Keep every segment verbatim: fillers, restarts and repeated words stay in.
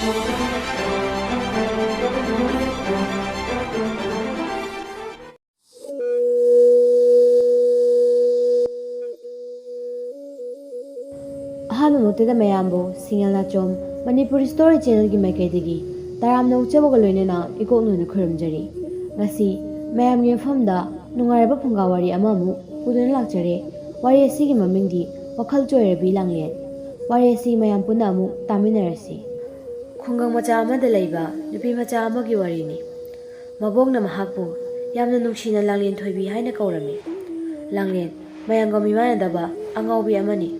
ꯑꯍꯥꯟꯕꯃꯛꯇꯗ ꯃꯌꯥꯝꯕꯨ ꯁꯤꯡꯉꯦꯜ ꯅꯥꯆꯣꯝ ꯃꯅꯤꯄꯨꯔꯤ ꯁ꯭ꯇꯣꯔꯤ ꯆꯦꯅꯦꯜꯒꯤ ꯃꯥꯏꯀꯩꯗꯒꯤ ꯇꯔꯥꯝꯅ ꯑꯣꯛꯆꯕꯒ ꯂꯣꯏꯅꯅ ꯏꯀꯣꯛꯅꯧꯅ ꯈꯨꯔꯨꯝꯖꯔꯤ꯫ ꯉꯁꯤ ꯃꯌꯥꯝꯒꯤ ꯃꯐꯝꯗ ꯅꯨꯡꯉꯥꯏꯔꯕ ꯐꯨꯡꯒꯥ ꯋꯥꯔꯤ ꯑꯃꯃꯨꯛ ꯄꯨꯗꯨꯅ ꯂꯥꯛꯆꯔꯦ꯫ ꯋꯥꯔꯤ ꯑꯁꯤꯒꯤ ꯃꯃꯤꯡꯗꯤ ꯋꯥꯈꯜ ꯆꯣꯏꯔꯕꯤ ꯂꯥꯡꯂꯦꯟ꯫ ꯋꯥꯔꯤ ꯑꯁꯤ ꯃꯌꯥꯝ ꯄꯨꯟꯅ ꯑꯃꯨꯛ ꯇꯥꯃꯤꯟꯅꯔꯁꯤ꯫ ꯈꯨꯡꯒꯪ ꯃꯆꯥ ꯑꯃꯗ ꯂꯩꯕ ꯅꯨꯄꯤ ꯃꯆꯥ ꯑꯃꯒꯤ ꯋꯥꯔꯤꯅꯤ꯫ ꯃꯕꯣꯛꯅ ꯃꯍꯥꯛꯄꯨ ꯌꯥꯝꯅ ꯅꯨꯡꯁꯤꯅ ꯂꯥꯡꯂꯦꯟ ꯊꯣꯏꯕꯤ ꯍꯥꯏꯅ ꯀꯧꯔꯝꯃꯤ꯫ ꯂꯥꯡꯂꯦꯟ ꯃꯌꯥꯝꯒ ꯃꯤꯃꯥꯟꯅꯗꯕ ꯑꯉꯥꯎꯕꯤ ꯑꯃꯅꯤ꯫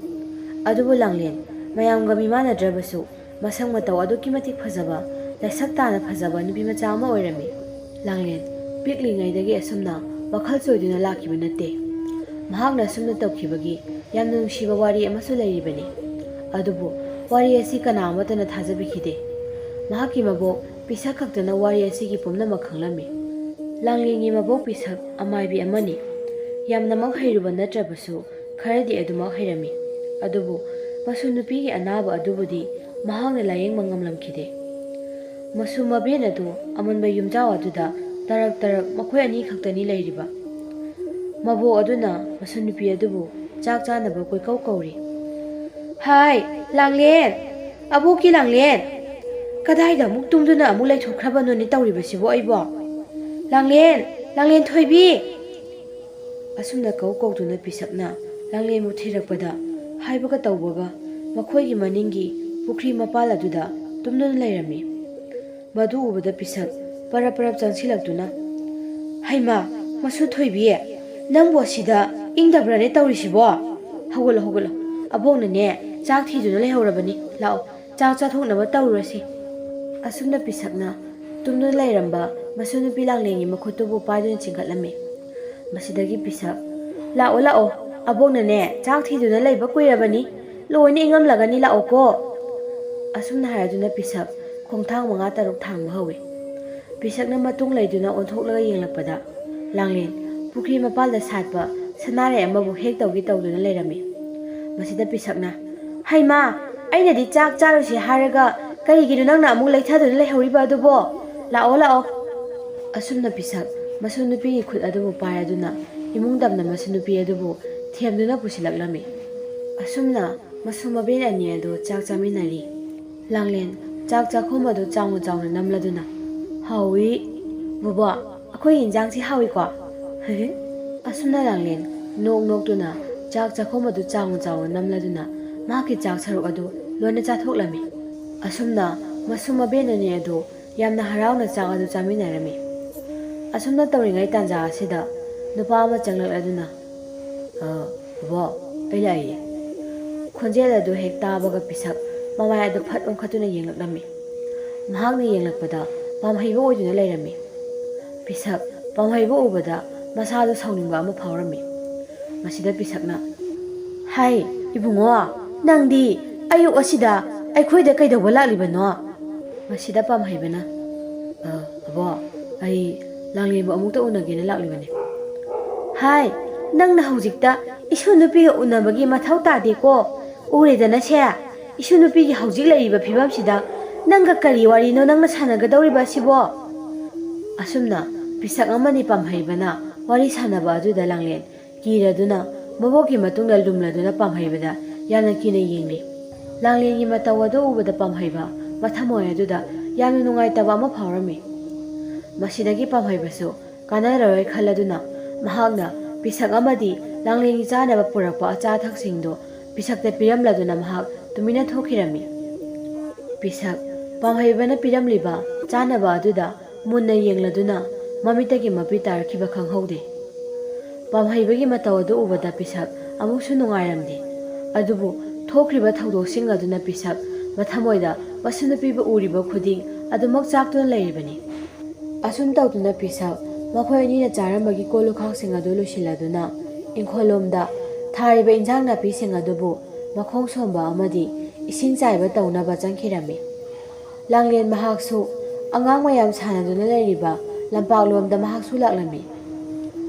ꯑꯗꯨꯕꯨ ꯂꯥꯡꯂꯦꯟ ꯃꯌꯥꯝꯒ ꯃꯤꯃꯥꯟꯅꯗ꯭ꯔꯕꯁꯨ ꯃꯁꯛ ꯃꯇꯧ ꯑꯗꯨꯛꯀꯤ ꯃꯇꯤꯛ ꯐꯖꯕ, ꯂꯥꯏꯁꯛ ꯇꯥꯅ ꯐꯖꯕ ꯅꯨꯄꯤ ꯃꯆꯥ ꯑꯃ ꯑꯣꯏꯔꯝꯃꯤ꯫ ꯂꯥꯡꯂꯦꯟ ꯄꯤꯛꯂꯤꯉꯩꯗꯒꯤ ꯑꯁꯨꯝꯅ ꯋꯥꯈꯜ ꯆꯣꯏꯗꯨꯅ ꯂꯥꯛꯈꯤꯕ ꯅꯠꯇꯦ꯫ ꯃꯍꯥꯛꯅ ꯑꯁꯨꯝꯅ ꯇꯧꯈꯤꯕꯒꯤ ꯌꯥꯝꯅ ꯅꯨꯡꯁꯤꯕ ꯋꯥꯔꯤ ꯑꯃꯁꯨ ꯂꯩꯔꯤꯕꯅꯤ꯫ ꯑꯗꯨꯕꯨ ꯋꯥꯔꯤ ꯑꯁꯤ ꯀꯅꯥ ꯑꯃꯠꯇꯅ ꯊꯥꯖꯕꯤꯈꯤꯗꯦ꯫ ꯃꯍꯥꯛꯀꯤ ꯃꯕꯣꯛ ꯄꯤꯁꯛ ꯈꯛꯇꯅ ꯋꯥꯔꯤ ꯑꯁꯤꯒꯤ ꯄꯨꯝꯅꯃꯛ ꯈꯪꯂꯝꯃꯤ꯫ ꯂꯥꯡꯂꯦꯟꯒꯤ ꯃꯕꯣꯛ ꯄꯤꯁꯛ ꯑꯃꯥꯏꯕꯤ ꯑꯃꯅꯤ꯫ ꯌꯥꯝꯅꯃꯛ ꯍꯩꯔꯨꯕ ꯅꯠꯇ꯭ꯔꯕꯁꯨ ꯈꯔꯗꯤ ꯑꯗꯨꯃꯛ ꯍꯩꯔꯝꯃꯤ꯫ ꯑꯗꯨꯕꯨ ꯃꯁꯨ ꯅꯨꯄꯤꯒꯤ ꯑꯅꯥꯕ ꯑꯗꯨꯕꯨꯗꯤ ꯃꯍꯥꯛꯅ ꯂꯥꯌꯦꯡꯕ ꯉꯝꯂꯝꯈꯤꯗꯦ꯫ ꯃꯁꯨ ꯃꯕꯦꯟ ꯑꯗꯨ ꯑꯃꯟꯕ ꯌꯨꯝꯖꯥꯎ ꯑꯗꯨꯗ ꯇꯔꯛ ꯇꯔꯛ ꯃꯈꯣꯏ ꯑꯅꯤ ꯈꯛꯇꯅꯤ ꯂꯩꯔꯤꯕ꯫ ꯃꯕꯣꯛ ꯑꯗꯨꯅ ꯃꯁꯨ ꯅꯨꯄꯤ ꯑꯗꯨꯕꯨ ꯆꯥꯛ ꯆꯥꯅꯕ ꯀꯣꯏꯀꯧ ꯀꯧꯔꯤ꯫ "ꯍꯥꯏ, ꯂꯥꯡꯂꯦꯟ! ꯑꯕꯣꯛꯀꯤ ꯂꯥꯡꯂꯦꯟ! ꯀꯗꯥꯏꯗ ꯑꯃꯨꯛ ꯇꯨꯝꯗꯨꯅ ꯑꯃꯨꯛ ꯂꯩꯊꯣꯛꯈ꯭ꯔꯕꯅꯣꯅꯦ ꯇꯧꯔꯤꯕꯁꯤꯕꯣ ꯑꯩꯕꯣ? ꯂꯥꯡꯂꯦꯟ! ꯂꯥꯡꯂꯦꯟ ꯊꯣꯏꯕꯤ!" ꯑꯁꯨꯝꯅ ꯀꯧ ꯀꯧꯗꯨꯅ ꯄꯤꯁꯛꯅ ꯂꯥꯡꯂꯦꯟꯕꯨ ꯊꯤꯔꯛꯄꯗ ꯍꯥꯏꯕꯒ ꯇꯧꯕꯒ ꯃꯈꯣꯏꯒꯤ ꯃꯅꯤꯡꯒꯤ ꯄꯨꯈ꯭ꯔꯤ ꯃꯄꯥꯜ ꯑꯗꯨꯗ ꯇꯨꯝꯗꯨꯅ ꯂꯩꯔꯝꯃꯤ꯫ ꯃꯗꯨ ꯎꯕꯗ ꯄꯤꯁꯛ ꯄꯔꯞ ꯄꯔꯞ ꯆꯪꯁꯤꯜꯂꯛꯇꯨꯅ, "ꯍꯩꯃꯥ, ꯃꯁꯨ ꯊꯣꯏꯕꯤ, ꯅꯪꯕꯨ ꯑꯁꯤꯗ ꯏꯪꯗꯕ꯭ꯔꯅꯦ ꯇꯧꯔꯤꯁꯤꯕꯣ? ꯍꯧꯒꯠꯂꯣ, ꯍꯧꯒꯠꯂꯣ꯫ ꯑꯕꯣꯛꯅꯅꯦ ꯆꯥꯛ ꯊꯤꯗꯨꯅ ꯂꯩꯍꯧꯔꯕꯅꯤ꯫ ꯂꯥꯛꯑꯣ, ꯆꯥꯛ ꯆꯥꯊꯣꯛꯅꯕ ꯇꯧꯔꯨꯔꯁꯤ꯫" ꯑꯁꯨꯝꯅ ꯄꯤꯁꯛꯅ ꯇꯨꯝꯗꯨꯅ ꯂꯩꯔꯝꯕ ꯃꯁꯨ ꯅꯨꯄꯤ ꯂꯥꯡꯂꯦꯟꯒꯤ ꯃꯈꯨꯠꯇꯨꯕꯨ ꯄꯥꯏꯗꯨꯅ ꯆꯤꯡꯈꯠꯂꯝꯃꯤ꯫ ꯃꯁꯤꯗꯒꯤ ꯄꯤꯁꯛ, "ꯂꯥꯛꯑꯣ, ꯂꯥꯛꯑꯣ, ꯑꯕꯣꯛꯅꯅꯦ ꯆꯥꯛ ꯊꯤꯗꯨꯅ ꯂꯩꯕ ꯀꯨꯏꯔꯕꯅꯤ, ꯂꯣꯏꯅ ꯏꯪꯉꯝꯂꯒꯅꯤ, ꯂꯥꯛꯑꯣꯀꯣ꯫" ꯑꯁꯨꯝꯅ ꯍꯥꯏꯔꯗꯨꯅ ꯄꯤꯁꯛ ꯈꯣꯡꯊꯥꯡ ꯃꯉꯥ ꯇꯔꯨꯛ ꯊꯥꯡꯕ ꯍꯧꯏ꯫ ꯄꯤꯁꯛꯅ ꯃꯇꯨꯡ ꯂꯩꯗꯨꯅ ꯑꯣꯟꯊꯣꯛꯂꯒ ꯌꯦꯡꯂꯛꯄꯗ ꯂꯥꯡꯂꯦꯟ ꯄꯨꯈ꯭ꯔꯤ ꯃꯄꯥꯜꯗ ꯁꯥꯠꯄ ꯁꯅꯥꯔꯩ ꯑꯃꯕꯨ ꯍꯦꯛ ꯇꯧꯒꯦ ꯇꯧꯗꯨꯅ ꯂꯩꯔꯝꯃꯤ꯫ ꯃꯁꯤꯗ ꯄꯤꯁꯛꯅ, "ꯍꯩꯃꯥ, ꯑꯩꯅꯗꯤ ꯆꯥꯛ ꯆꯥꯔꯨꯁꯤ ꯍꯥꯏꯔꯒ "ꯀꯔꯤꯒꯤꯅꯣ ꯅꯪꯅ ꯑꯃꯨꯛ ꯂꯩꯊꯗꯨꯅ ꯂꯩꯍꯧꯔꯤꯕ ꯑꯗꯨꯕꯣ? ꯂꯥꯛꯑꯣ, ꯂꯥꯛꯑꯣ!" ꯑꯁꯨꯝꯅ ꯄꯤꯁꯛ ꯃꯁꯨ ꯅꯨꯄꯤꯒꯤ ꯈꯨꯠ ꯑꯗꯨꯕꯨ ꯄꯥꯏꯔꯗꯨꯅ ꯏꯃꯨꯡ ꯇꯝꯅ ꯃꯁꯨ ꯅꯨꯄꯤ ꯑꯗꯨꯕꯨ ꯊꯦꯝꯗꯨꯅ ꯄꯨꯁꯤꯜꯂꯛꯂꯝꯃꯤ꯫ ꯑꯁꯨꯝꯅ ꯃꯁꯨ ꯃꯕꯦꯟ ꯑꯅꯤ ꯑꯗꯨ ꯆꯥꯛ ꯆꯥꯃꯤꯟꯅꯔꯤ꯫ ꯂꯥꯡꯂꯦꯟ ꯆꯥꯛ ꯆꯥꯛꯈꯨꯝ ꯑꯗꯨ ꯆꯥꯎꯅ ꯆꯥꯎꯅ ꯅꯝꯂꯗꯨꯅ, "ꯍꯥꯎꯏ꯫ ꯕꯨꯕꯣꯛ, ꯑꯩꯈꯣꯏꯒꯤ ꯏꯟꯖꯥꯡꯁꯤ ꯍꯥꯎꯏꯀꯣ?" ꯑꯁꯨꯝꯅ ꯂꯥꯡꯂꯦꯟ ꯅꯣꯛ ꯅꯣꯛꯇꯨꯅ ꯆꯥꯛ ꯆꯥꯛꯈꯨꯝ ꯑꯗꯨ ꯆꯥꯎꯅ ꯆꯥꯎꯅ ꯅꯝꯂꯗꯨꯅ ꯃꯍꯥꯛꯀꯤ ꯆꯥꯛ ꯁꯔꯨꯛ ꯑꯗꯨ ꯂꯣꯏꯅ ꯆꯥꯊꯣꯛꯂꯝꯃꯤ꯫ ꯑꯁꯨꯝꯅ ꯃꯁꯨ ꯃꯕꯦꯟ ꯑꯅꯤ ꯑꯗꯨ ꯌꯥꯝꯅ ꯍꯔꯥꯎꯅ ꯆꯥꯛ ꯑꯗꯨ ꯆꯥꯃꯤꯟꯅꯔꯝꯃꯤ꯫ ꯑꯁꯨꯝꯅ ꯇꯧꯔꯤꯉꯩ ꯇꯥꯟꯖꯥ ꯑꯁꯤꯗ ꯅꯨꯄꯥ ꯑꯃ ꯆꯪꯂꯛꯂꯗꯨꯅ, "ꯑ, ꯕꯣꯕꯣꯛ, ꯑꯩ ꯂꯥꯛꯏ꯫" ꯈꯣꯟꯖꯦꯜ ꯑꯗꯨ ꯍꯦꯛ ꯇꯥꯕꯒ ꯄꯤꯁꯛ ꯃꯃꯥꯏ ꯑꯗꯨ ꯐꯠ ꯑꯣꯟꯈꯠꯇꯨꯅ ꯌꯦꯡꯂꯛꯂꯝꯃꯤ꯫ ꯃꯍꯥꯛꯅ ꯌꯦꯡꯂꯛꯄꯗ ꯄꯥꯝꯍꯩꯕ ꯑꯣꯏꯗꯨꯅ ꯂꯩꯔꯝꯃꯤ꯫ ꯄꯤꯁꯛ ꯄꯥꯝꯍꯩꯕ ꯎꯕꯗ ꯃꯁꯥꯗꯨ ꯁꯥꯎꯅꯤꯡꯕ ꯑꯃ ꯐꯥꯎꯔꯝꯃꯤ꯫ ꯃꯁꯤꯗ ꯄꯤꯁꯛꯅ, "ꯍꯥꯏ, ꯏꯕꯨꯡꯉꯣ, ꯅꯪꯗꯤ ꯑꯌꯨꯛ ꯑꯁꯤꯗ ꯑꯩꯈꯣꯏꯗ ꯀꯩꯗꯧꯕ ꯂꯥꯛꯂꯤꯕꯅꯣ?" ꯃꯁꯤꯗ ꯄꯥꯝꯍꯩꯕꯅ, "ꯑ, ꯑꯕꯣ, ꯑꯩ ꯂꯥꯡꯂꯦꯟꯕꯨ ꯑꯃꯨꯛꯇ ꯎꯅꯒꯦꯅ ꯂꯥꯛꯂꯤꯕꯅꯤ꯫" "ꯍꯥꯏ, ꯅꯪꯅ ꯍꯧꯖꯤꯛꯇ ꯏꯁꯨ ꯅꯨꯄꯤꯒ ꯎꯅꯕꯒꯤ ꯃꯊꯧ ꯇꯥꯗꯦꯀꯣ꯫ ꯎꯔꯦꯗꯅ ꯁꯦ, ꯏꯁꯨ ꯅꯨꯄꯤꯒꯤ ꯍꯧꯖꯤꯛ ꯂꯩꯔꯤꯕ ꯐꯤꯕꯝꯁꯤꯗ ꯅꯪꯒ ꯀꯔꯤ ꯋꯥꯔꯤꯅꯣ ꯅꯪꯅ ꯁꯥꯟꯅꯒꯗꯧꯔꯤꯕ ꯑꯁꯤꯕꯣ?" ꯑꯁꯨꯝꯅ ꯄꯤꯁꯛ ꯑꯃꯗꯤ ꯄꯥꯝꯍꯩꯕꯅ ꯋꯥꯔꯤ ꯁꯥꯟꯅꯕ ꯑꯗꯨꯗ ꯂꯥꯡꯂꯦꯟ ꯀꯤꯔꯗꯨꯅ ꯃꯕꯣꯛꯀꯤ ꯃꯇꯨꯡꯗ ꯂꯨꯝꯂꯗꯨꯅ ꯄꯥꯝꯍꯩꯕꯗ ꯌꯥꯝꯅ ꯀꯤꯅ ꯌꯦꯡꯂꯤ꯫ ꯂꯥꯡꯂꯦꯟꯒꯤ ꯃꯇꯧ ꯑꯗꯨ ꯎꯕꯗ ꯄꯥꯝꯍꯩꯕ ꯃꯊꯃꯣꯏ ꯑꯗꯨꯗ ꯌꯥꯝꯅ ꯅꯨꯡꯉꯥꯏꯇꯕ ꯑꯃ ꯐꯥꯎꯔꯝꯃꯤ꯫ ꯃꯁꯤꯗꯒꯤ ꯄꯥꯝꯍꯩꯕꯁꯨ ꯀꯥꯟꯅꯔꯔꯣꯏ ꯈꯜꯂꯗꯨꯅ ꯃꯍꯥꯛꯅ ꯄꯤꯁꯛ ꯑꯃꯗꯤ ꯂꯥꯡꯂꯦꯟꯒꯤ ꯆꯥꯅꯕ ꯄꯨꯔꯛꯄ ꯑꯆꯥ ꯑꯊꯛꯁꯤꯡꯗꯨ ꯄꯤꯁꯛꯇ ꯄꯤꯔꯝꯂꯗꯨꯅ ꯃꯍꯥꯛ ꯇꯨꯃꯤꯟꯅ ꯊꯣꯛꯈꯤꯔꯝꯃꯤ꯫ ꯄꯤꯁꯛ ꯄꯥꯝꯍꯩꯕꯅ ꯄꯤꯔꯝꯂꯤꯕ ꯆꯥꯅꯕ ꯑꯗꯨꯗ ꯃꯨꯟꯅ ꯌꯦꯡꯂꯗꯨꯅ ꯃꯃꯤꯠꯇꯒꯤ ꯃꯄꯤ ꯇꯥꯔꯛꯈꯤꯕ ꯈꯪꯍꯧꯗꯦ꯫ ꯄꯥꯝꯍꯩꯕꯒꯤ ꯃꯇꯧ ꯑꯗꯨ ꯎꯕꯗ ꯄꯤꯁꯛ ꯑꯃꯨꯛꯁꯨ ꯅꯨꯡꯉꯥꯏꯔꯝꯗꯦ꯫ ꯑꯗꯨꯕꯨ ꯊꯣꯛꯈ꯭ꯔꯤꯕ ꯊꯧꯗꯣꯛꯁꯤꯡ ꯑꯗꯨꯅ ꯄꯤꯁꯛ ꯃꯊꯃꯣꯏꯗ ꯃꯁꯨ ꯅꯨꯄꯤꯕꯨ ꯎꯔꯤꯕ ꯈꯨꯗꯤꯡ ꯑꯗꯨꯃꯛ ꯆꯥꯛꯇꯨꯅ ꯂꯩꯔꯤꯕꯅꯤ꯫ ꯑꯁꯨꯝ ꯇꯧꯗꯨꯅ ꯄꯤꯁꯛ ꯃꯈꯣꯏ ꯑꯅꯤꯅ ꯆꯥꯔꯝꯕꯒꯤ ꯀꯣꯜ ꯂꯨꯈꯥꯛꯁꯤꯡ ꯑꯗꯨ ꯂꯣꯏꯁꯤꯜꯂꯗꯨꯅ ꯏꯪꯈꯣꯜꯂꯣꯝꯗ ꯊꯥꯔꯤꯕ ꯏꯟꯖꯥꯡ ꯅꯥꯄꯤꯁꯤꯡ ꯑꯗꯨꯕꯨ ꯃꯈꯣꯡ ꯁꯣꯝꯕ ꯑꯃꯗꯤ ꯏꯁꯤꯡ ꯆꯥꯏꯕ ꯇꯧꯅꯕ ꯆꯪꯈꯤꯔꯝꯃꯤ꯫ ꯂꯥꯡꯂꯦꯟ ꯃꯍꯥꯛꯁꯨ ꯑꯉꯥꯡ ꯃꯌꯥꯝ ꯁꯥꯟꯅꯗꯨꯅ ꯂꯩꯔꯤꯕ ꯂꯝꯄꯥꯛꯂꯣꯝꯗ ꯃꯍꯥꯛꯁꯨ ꯂꯥꯛꯂꯝꯃꯤ꯫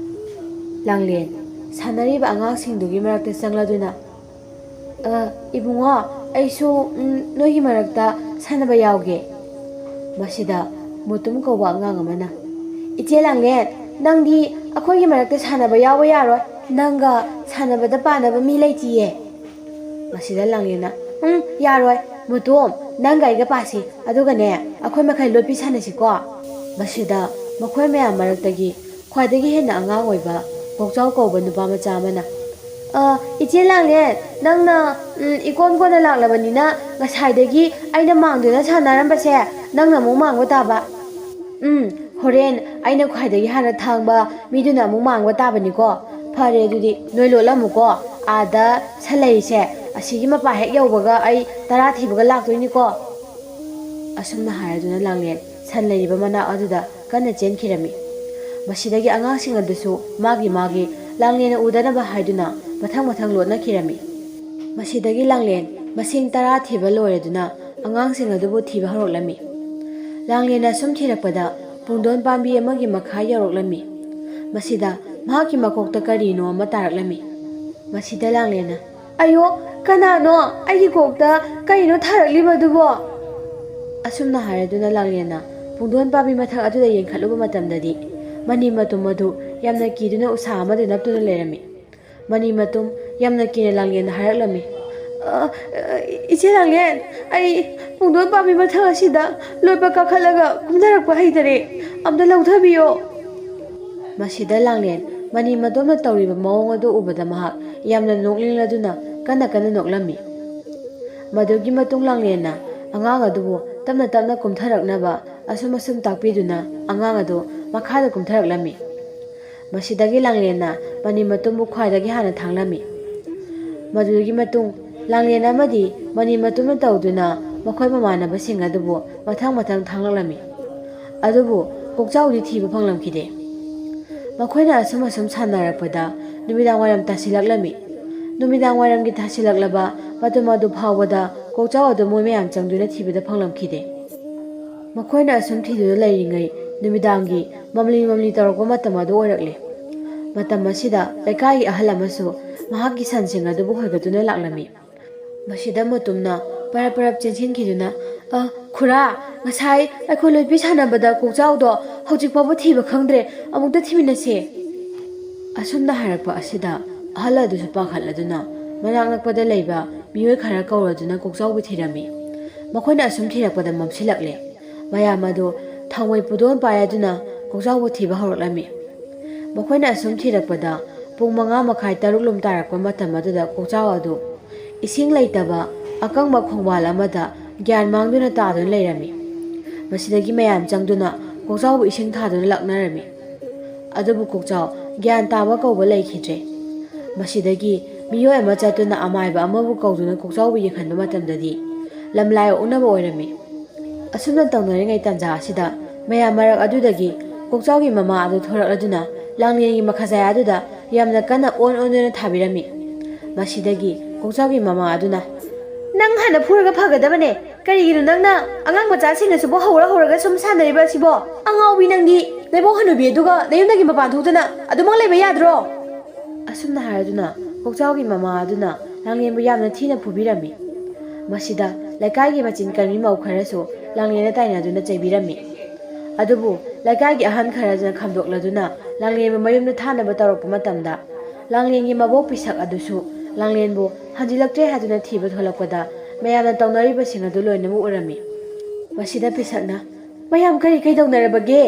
ꯂꯥꯡꯂꯦꯟ ꯁꯥꯟꯅꯔꯤꯕ ꯑꯉꯥꯡꯁꯤꯡꯗꯨꯒꯤ ꯃꯔꯛꯇ ꯆꯪꯂꯗꯨꯅ, "ꯑ, ꯏꯕꯨꯡꯉꯣ, ꯑꯩꯁꯨ, ꯎꯝ, ꯅꯣꯏꯒꯤ ꯃꯔꯛꯇ ꯁꯥꯟꯅꯕ ꯌꯥꯎꯒꯦ꯫ ꯃꯁꯤꯗ ꯃꯨꯇꯨꯝ ꯀꯧꯕ ꯑꯉꯥꯡ ꯑꯃꯅ, "ꯏꯆꯦ ꯂꯥꯡꯂꯦꯟ, ꯅꯪꯗꯤ ꯑꯩꯈꯣꯏꯒꯤ ꯃꯔꯛꯇ ꯁꯥꯟꯅꯕ ꯌꯥꯎꯕ ꯌꯥꯔꯣꯏ꯫ ꯅꯪꯒ ꯁꯥꯟꯅꯕꯗ ꯄꯥꯅꯕ ꯃꯤ ꯂꯩꯇꯤꯌꯦ꯫" ꯃꯁꯤꯗ ꯂꯥꯡꯂꯦꯟꯅ, "ꯎꯝ, ꯌꯥꯔꯣꯏ꯫ ꯃꯨꯇꯨꯝ, ꯅꯪꯒ ꯑꯩꯒ ꯄꯥꯁꯤ꯫ ꯑꯗꯨꯒꯅꯦ, ꯑꯩꯈꯣꯏ ꯃꯈꯩ ꯂꯣꯠꯄꯤ ꯁꯥꯟꯅꯁꯤꯀꯣ꯫" ꯃꯁꯤꯗ ꯃꯈꯣꯏ ꯃꯌꯥꯝ ꯃꯔꯛꯇꯒꯤ ꯈ꯭ꯋꯥꯏꯗꯒꯤ ꯍꯦꯟꯅ ꯑꯉꯥꯡ ꯑꯣꯏꯕ ꯀꯣꯛꯆꯥꯎ ꯀꯧꯕ ꯅꯨꯄꯥ ꯃꯆꯥ ꯑꯃꯅ, "ꯑ, ꯏꯆꯦ ꯂꯥꯡꯂꯦꯟ, ꯅꯪꯅ, ꯎꯝ, ꯏꯀꯣꯟ ꯀꯣꯟꯅ ꯂꯥꯛꯂꯕꯅꯤꯅ ꯉꯁꯥꯏꯗꯒꯤ ꯑꯩꯅ ꯃꯥꯡꯗꯨꯅ ꯁꯥꯟꯅꯔꯝꯕꯁꯦ ꯅꯪꯅ ꯑꯃꯨꯛ ꯃꯥꯡꯕ ꯇꯥꯕ꯫ ꯎꯝ, ꯍꯣꯔꯦꯟ ꯑꯩꯅ ꯈ꯭ꯋꯥꯏꯗꯒꯤ ꯍꯥꯟꯅ ꯊꯥꯡꯕ ꯃꯤꯗꯨꯅ ꯑꯃꯨꯛ ꯃꯥꯡꯕ ꯇꯥꯕꯅꯤꯀꯣ꯫ ꯐꯔꯦ, ꯑꯗꯨꯗꯤ ꯅꯣꯏ ꯂꯣꯠꯂꯝꯃꯨꯀꯣ꯫ ꯑꯥꯗ ꯁꯟ ꯂꯩꯔꯤꯁꯦ, ꯑꯁꯤꯒꯤ ꯃꯄꯥ ꯍꯦꯛ ꯌꯧꯕꯒ ꯑꯩ ꯇꯔꯥ ꯊꯤꯕꯒ ꯂꯥꯛꯇꯣꯏꯅꯤꯀꯣ꯫" ꯑꯁꯨꯝꯅ ꯍꯥꯏꯔꯗꯨꯅ ꯂꯥꯡꯂꯦꯟ ꯁꯟ ꯂꯩꯔꯤꯕ ꯃꯅꯥꯛ ꯑꯗꯨꯗ ꯀꯟꯅ ꯆꯦꯟꯈꯤꯔꯝꯃꯤ꯫ ꯃꯁꯤꯗꯒꯤ ꯑꯉꯥꯡꯁꯤꯡ ꯑꯗꯨꯁꯨ ꯃꯥꯒꯤ ꯃꯥꯒꯤ ꯂꯥꯡꯂꯦꯟꯅ ꯎꯗꯅꯕ ꯍꯥꯏꯗꯨꯅ ꯃꯊꯪ ꯃꯊꯪ ꯂꯣꯠꯅꯈꯤꯔꯝꯃꯤ꯫ ꯃꯁꯤꯗꯒꯤ ꯂꯥꯡꯂꯦꯟ ꯃꯁꯤꯡ ꯇꯔꯥ ꯊꯤꯕ ꯂꯣꯏꯔꯗꯨꯅ ꯑꯉꯥꯡꯁꯤꯡ ꯑꯗꯨꯕꯨ ꯊꯤꯕ ꯍꯧꯔꯛꯂꯝꯃꯤ꯫ ꯂꯥꯡꯂꯦꯟꯅ ꯁꯨꯝ ꯊꯤꯔꯛꯄꯗ ꯄꯨꯡꯗꯣꯟ ꯄꯥꯝꯕꯤ ꯑꯃꯒꯤ ꯃꯈꯥ ꯌꯧꯔꯛꯂꯝꯃꯤ꯫ ꯃꯁꯤꯗ ꯃꯍꯥꯛꯀꯤ ꯃꯀꯣꯛꯇ ꯀꯔꯤꯅꯣ ꯑꯃ ꯇꯥꯔꯛꯂꯝꯃꯤ꯫ ꯃꯁꯤꯗ ꯂꯥꯡꯂꯦꯟꯅ, "ꯑꯌꯣ, ꯀꯅꯥꯅꯣ ꯑꯩꯒꯤ ꯀꯣꯛꯇ ꯀꯔꯤꯅꯣ ꯊꯥꯔꯛꯂꯤꯕꯗꯨꯕꯣ?" ꯑꯁꯨꯝꯅ ꯍꯥꯏꯔꯗꯨꯅ ꯂꯥꯡꯂꯦꯟꯅ ꯄꯨꯡꯗꯣꯟ ꯄꯥꯝꯕꯤ ꯃꯊꯛ ꯑꯗꯨꯗ ꯌꯦꯡꯈꯠꯂꯨꯕ ꯃꯇꯝꯗꯗꯤ ꯃꯅꯤ ꯃꯇꯨꯝ ꯑꯗꯨ ꯌꯥꯝꯅ ꯀꯤꯗꯨꯅ ꯎꯁꯥ ꯑꯃꯗ ꯅꯞꯇꯨꯅ ꯂꯩꯔꯝꯃꯤ꯫ ꯃꯅꯤ ꯃꯇꯨꯝ ꯌꯥꯝꯅ ꯀꯤꯅ ꯂꯥꯡꯂꯦꯟꯗ ꯍꯥꯏꯔꯛꯂꯝꯃꯤ, "ꯑ, ꯑ, ꯏꯆꯦ ꯂꯥꯡꯂꯦꯟ, ꯑꯩ ꯄꯨꯡꯗꯣꯟ ꯄꯥꯝꯕꯤ ꯃꯊꯛ ꯑꯁꯤꯗ ꯂꯣꯠꯄ ꯀꯥꯈꯠꯂꯒ ꯀꯨꯝꯊꯔꯛꯄ ꯍꯩꯇꯔꯦ꯫ ꯑꯝꯇ ꯂꯧꯊꯕꯤꯌꯣ꯫" ꯃꯁꯤꯗ ꯂꯥꯡꯂꯦꯟ ꯃꯅꯤ ꯃꯇꯨꯝꯅ ꯇꯧꯔꯤꯕ ꯃꯑꯣꯡ ꯑꯗꯨ ꯎꯕꯗ ꯃꯍꯥꯛ ꯌꯥꯝꯅ ꯅꯣꯛꯅꯤꯡꯂꯗꯨꯅ ꯀꯟꯅ ꯀꯟꯅ ꯅꯣꯛꯂꯝꯃꯤ꯫ ꯃꯗꯨꯒꯤ ꯃꯇꯨꯡ ꯂꯥꯡꯂꯦꯟꯅ ꯑꯉꯥꯡ ꯑꯗꯨꯕꯨ ꯇꯞꯅ ꯇꯞꯅ ꯀꯨꯝꯊꯔꯛꯅꯕ ꯑꯁꯨꯝ ꯑꯁꯨꯝ ꯇꯥꯛꯄꯤꯗꯨꯅ ꯑꯉꯥꯡ ꯑꯗꯨ ꯃꯈꯥꯗ ꯀꯨꯝꯊꯔꯛꯂꯝꯃꯤ꯫ ꯃꯁꯤꯗꯒꯤ ꯂꯥꯡꯂꯦꯟꯅ ꯃꯅꯤ ꯃꯇꯨꯝꯕꯨ ꯈ꯭ꯋꯥꯏꯗꯒꯤ ꯍꯥꯟꯅ ꯊꯥꯡꯂꯝꯃꯤ꯫ ꯃꯗꯨꯒꯤ ꯃꯇꯨꯡ ꯂꯥꯡꯂꯦꯟ ꯑꯃꯗꯤ ꯃꯅꯤ ꯃꯇꯨꯝꯅ ꯇꯧꯗꯨꯅ ꯃꯈꯣꯏ ꯃꯃꯥꯟꯅꯕꯁꯤꯡ ꯑꯗꯨꯕꯨ ꯃꯊꯪ ꯃꯊꯪ ꯊꯥꯡꯂꯛꯂꯝꯃꯤ꯫ ꯑꯗꯨꯕꯨ ꯀꯣꯛꯆꯥꯎꯗꯤ ꯊꯤꯕ ꯐꯪꯂꯝꯈꯤꯗꯦ꯫ ꯃꯈꯣꯏꯅ ꯑꯁꯨꯝ ꯑꯁꯨꯝ ꯁꯥꯟꯅꯔꯛꯄꯗ ꯅꯨꯃꯤꯗꯥꯡ ꯋꯥꯏꯔꯝ ꯇꯥꯁꯤꯜꯂꯛꯂꯝꯃꯤ꯫ ꯅꯨꯃꯤꯗꯥꯡ ꯋꯥꯏꯔꯝꯒꯤ ꯇꯥꯁꯤꯜꯂꯛꯂꯕ ꯃꯇꯝ ꯑꯗꯨ ꯐꯥꯎꯕꯗ ꯀꯣꯛꯆꯥꯎ ꯑꯗꯨ ꯃꯣꯏ ꯃꯌꯥꯝ ꯆꯪꯗꯨꯅ ꯊꯤꯕꯗ ꯐꯪꯂꯝꯈꯤꯗꯦ꯫ ꯃꯈꯣꯏꯅ ꯑꯁꯨꯝ ꯊꯤꯗꯨꯅ ꯂꯩꯔꯤꯉꯩ ꯅꯨꯃꯤꯗꯥꯡꯒꯤ ꯃꯝꯂꯤ ꯃꯝꯂꯤ ꯇꯧꯔꯛꯄ ꯃꯇꯝ ꯑꯗꯨ ꯑꯣꯏꯔꯛꯂꯦ꯫ ꯃꯇꯝ ꯑꯁꯤꯗ ꯂꯩꯀꯥꯏꯒꯤ ꯑꯍꯜ ꯑꯃꯁꯨ ꯃꯍꯥꯛꯀꯤ ꯁꯟꯁꯤꯡ ꯑꯗꯨꯕꯨ ꯍꯣꯏꯒꯠꯇꯨꯅ ꯂꯥꯛꯂꯝꯃꯤ꯫ ꯃꯁꯤꯗ ꯃꯨꯇꯨꯝꯅ ꯄꯔꯞ ꯄꯔꯞ ꯆꯦꯟꯁꯤꯟꯈꯤꯗꯨꯅ, "ꯑ, ꯈꯨꯔꯥ, ꯉꯁꯥꯏ ꯑꯩꯈꯣꯏ ꯂꯣꯏꯄꯤ ꯁꯥꯟꯅꯕꯗ ꯀꯣꯛꯆꯥꯎꯗꯣ ꯍꯧꯖꯤꯛ ꯐꯥꯎꯕ ꯊꯤꯕ ꯈꯪꯗ꯭ꯔꯦ, ꯑꯃꯨꯛꯇ ꯊꯤꯃꯤꯟꯅꯁꯦ꯫" ꯑꯁꯨꯝꯅ ꯍꯥꯏꯔꯛꯄ ꯑꯁꯤꯗ ꯑꯍꯜ ꯑꯗꯨꯁꯨ ꯄꯥꯈꯠꯂꯗꯨꯅ ꯃꯅꯥꯛ ꯅꯛꯄꯗ ꯂꯩꯕ ꯃꯤꯑꯣꯏ ꯈꯔ ꯀꯧꯔꯗꯨꯅ ꯀꯣꯛꯆꯥꯎꯕꯨ ꯊꯤꯔꯝꯃꯤ꯫ ꯃꯈꯣꯏꯅ ꯑꯁꯨꯝ ꯊꯤꯔꯛꯄꯗ ꯃꯝꯁꯤꯜꯂꯛꯂꯦ꯫ ꯃꯌꯥꯝ ꯑꯗꯨ ꯊꯥꯎꯃꯩ ꯄꯨꯗꯣꯟ ꯄꯥꯏꯔꯗꯨꯅ ꯀꯣꯛꯆꯥꯎꯕꯨ ꯊꯤꯕ ꯍꯧꯔꯛꯂꯝꯃꯤ꯫ ꯃꯈꯣꯏꯅ ꯑꯁꯨꯝ ꯊꯤꯔꯛꯄꯗ ꯄꯨꯡ ꯃꯉꯥ ꯃꯈꯥꯏ, ꯇꯔꯨꯛ ꯂꯨꯝ ꯇꯥꯔꯛꯄ ꯃꯇꯝ ꯑꯗꯨꯗ ꯀꯣꯛꯆꯥꯎ ꯑꯗꯨ ꯏꯁꯤꯡ ꯂꯩꯇꯕ ꯑꯀꯪꯕ ꯈꯣꯡꯕꯥꯜ ꯑꯃꯗ ꯒ꯭ꯌꯥꯟ ꯃꯥꯡꯗꯨꯅ ꯇꯥꯗꯨꯅ ꯂꯩꯔꯝꯃꯤ꯫ ꯃꯁꯤꯗꯒꯤ ꯃꯌꯥꯝ ꯆꯪꯗꯨꯅ ꯀꯣꯛꯆꯥꯎꯕꯨ ꯏꯁꯤꯡ ꯊꯥꯗꯨꯅ ꯂꯥꯛꯅꯔꯝꯃꯤ꯫ ꯑꯗꯨꯕꯨ ꯀꯣꯛꯆꯥꯎ ꯒ꯭ꯌꯥꯟ ꯇꯥꯕ ꯀꯧꯕ ꯂꯩꯈꯤꯗ꯭ꯔꯦ꯫ ꯃꯁꯤꯗꯒꯤ ꯃꯤꯑꯣꯏ ꯑꯃ ꯆꯠꯇꯨꯅ ꯑꯃꯥꯏꯕ ꯑꯃꯕꯨ ꯀꯧꯗꯨꯅ ꯀꯣꯛꯆꯥꯎꯕꯨ ꯌꯦꯡꯍꯟꯕ ꯃꯇꯝꯗꯗꯤ ꯂꯝꯂꯥꯏ ꯑꯣꯛꯅꯕ ꯑꯣꯏꯔꯝꯃꯤ꯫ ꯑꯁꯨꯝꯅ ꯇꯧꯅꯔꯤꯉꯩ ꯇꯥꯟꯖꯥ ꯑꯁꯤꯗ ꯃꯌꯥꯝ ꯃꯔꯛ ꯑꯗꯨꯗꯒꯤ ꯀꯣꯛꯆꯥꯎꯒꯤ ꯃꯃꯥ ꯑꯗꯨ ꯊꯣꯔꯛꯂꯗꯨꯅ ꯂꯥꯡꯂꯦꯟꯒꯤ ꯃꯈꯖꯥꯏ ꯑꯗꯨꯗ ꯌꯥꯝꯅ ꯀꯟꯅ ꯑꯣꯟ ꯑꯣꯟꯗꯨꯅ ꯊꯥꯕꯤꯔꯝꯃꯤ꯫ ꯃꯁꯤꯗꯒꯤ ꯀꯣꯛꯆꯥꯎꯒꯤ ꯃꯃꯥ ꯑꯗꯨꯅ, "ꯅꯪ ꯍꯥꯟꯅ ꯐꯨꯔꯒ ꯐꯒꯗꯕꯅꯦ꯫ ꯀꯔꯤꯒꯤꯅꯣ ꯅꯪꯅ ꯑꯉꯥꯡ ꯃꯆꯥꯁꯤꯡꯅꯁꯤꯕꯨ ꯍꯧꯔ ꯍꯧꯔꯒ ꯁꯨꯝ ꯁꯥꯟꯅꯔꯤꯕ ꯑꯁꯤꯕꯣ? ꯑꯉꯥꯎꯕꯤ ꯅꯪꯗꯤ! ꯅꯕꯣꯛ ꯍꯅꯨꯕꯤ ꯑꯗꯨꯒ ꯅꯌꯨꯝꯗꯒꯤ ꯃꯄꯥꯟ ꯊꯣꯛꯇꯅ ꯑꯗꯨꯃꯛ ꯂꯩꯕ ꯌꯥꯗ꯭ꯔꯣ?" ꯑꯁꯨꯝꯅ ꯍꯥꯏꯔꯗꯨꯅ ꯀꯣꯛꯆꯥꯎꯒꯤ ꯃꯃꯥ ꯑꯗꯨꯅ ꯂꯥꯡꯂꯦꯟꯕꯨ ꯌꯥꯝꯅ ꯊꯤꯅ ꯐꯨꯕꯤꯔꯝꯃꯤ꯫ ꯃꯁꯤꯗ ꯂꯩꯀꯥꯏꯒꯤ ꯃꯆꯤꯟ ꯀꯟꯕꯤ ꯃꯧ ꯈꯔꯁꯨ ꯂꯥꯡꯂꯦꯟꯗ ꯇꯥꯏꯅꯗꯨꯅ ꯆꯩꯕꯤꯔꯝꯃꯤ꯫ ꯑꯗꯨꯕꯨ ꯂꯩꯀꯥꯏꯒꯤ ꯑꯍꯟ ꯈꯔꯗꯨꯅ ꯈꯥꯝꯗꯣꯛꯂꯗꯨꯅ ꯂꯥꯡꯂꯦꯟꯕꯨ ꯃꯌꯨꯝꯗ ꯊꯥꯅꯕ ꯇꯧꯔꯛꯄ ꯃꯇꯝꯗ ꯂꯥꯡꯂꯦꯟꯒꯤ ꯃꯕꯣꯛ ꯄꯤꯁꯛ ꯑꯗꯨꯁꯨ ꯂꯥꯡꯂꯦꯟꯕꯨ ꯍꯟꯖꯤꯜꯂꯛꯇ꯭ꯔꯦ ꯍꯥꯏꯗꯨꯅ ꯊꯤꯕ ꯊꯣꯛꯂꯛꯄꯗ ꯃꯌꯥꯝꯅ ꯇꯧꯅꯔꯤꯕꯁꯤꯡ ꯑꯗꯨ ꯂꯣꯏꯅꯃꯛ ꯎꯔꯝꯃꯤ꯫ ꯃꯁꯤꯗ ꯄꯤꯁꯛꯅ, "ꯃꯌꯥꯝ ꯀꯔꯤ ꯀꯩꯗꯧꯅꯔꯕꯒꯦ?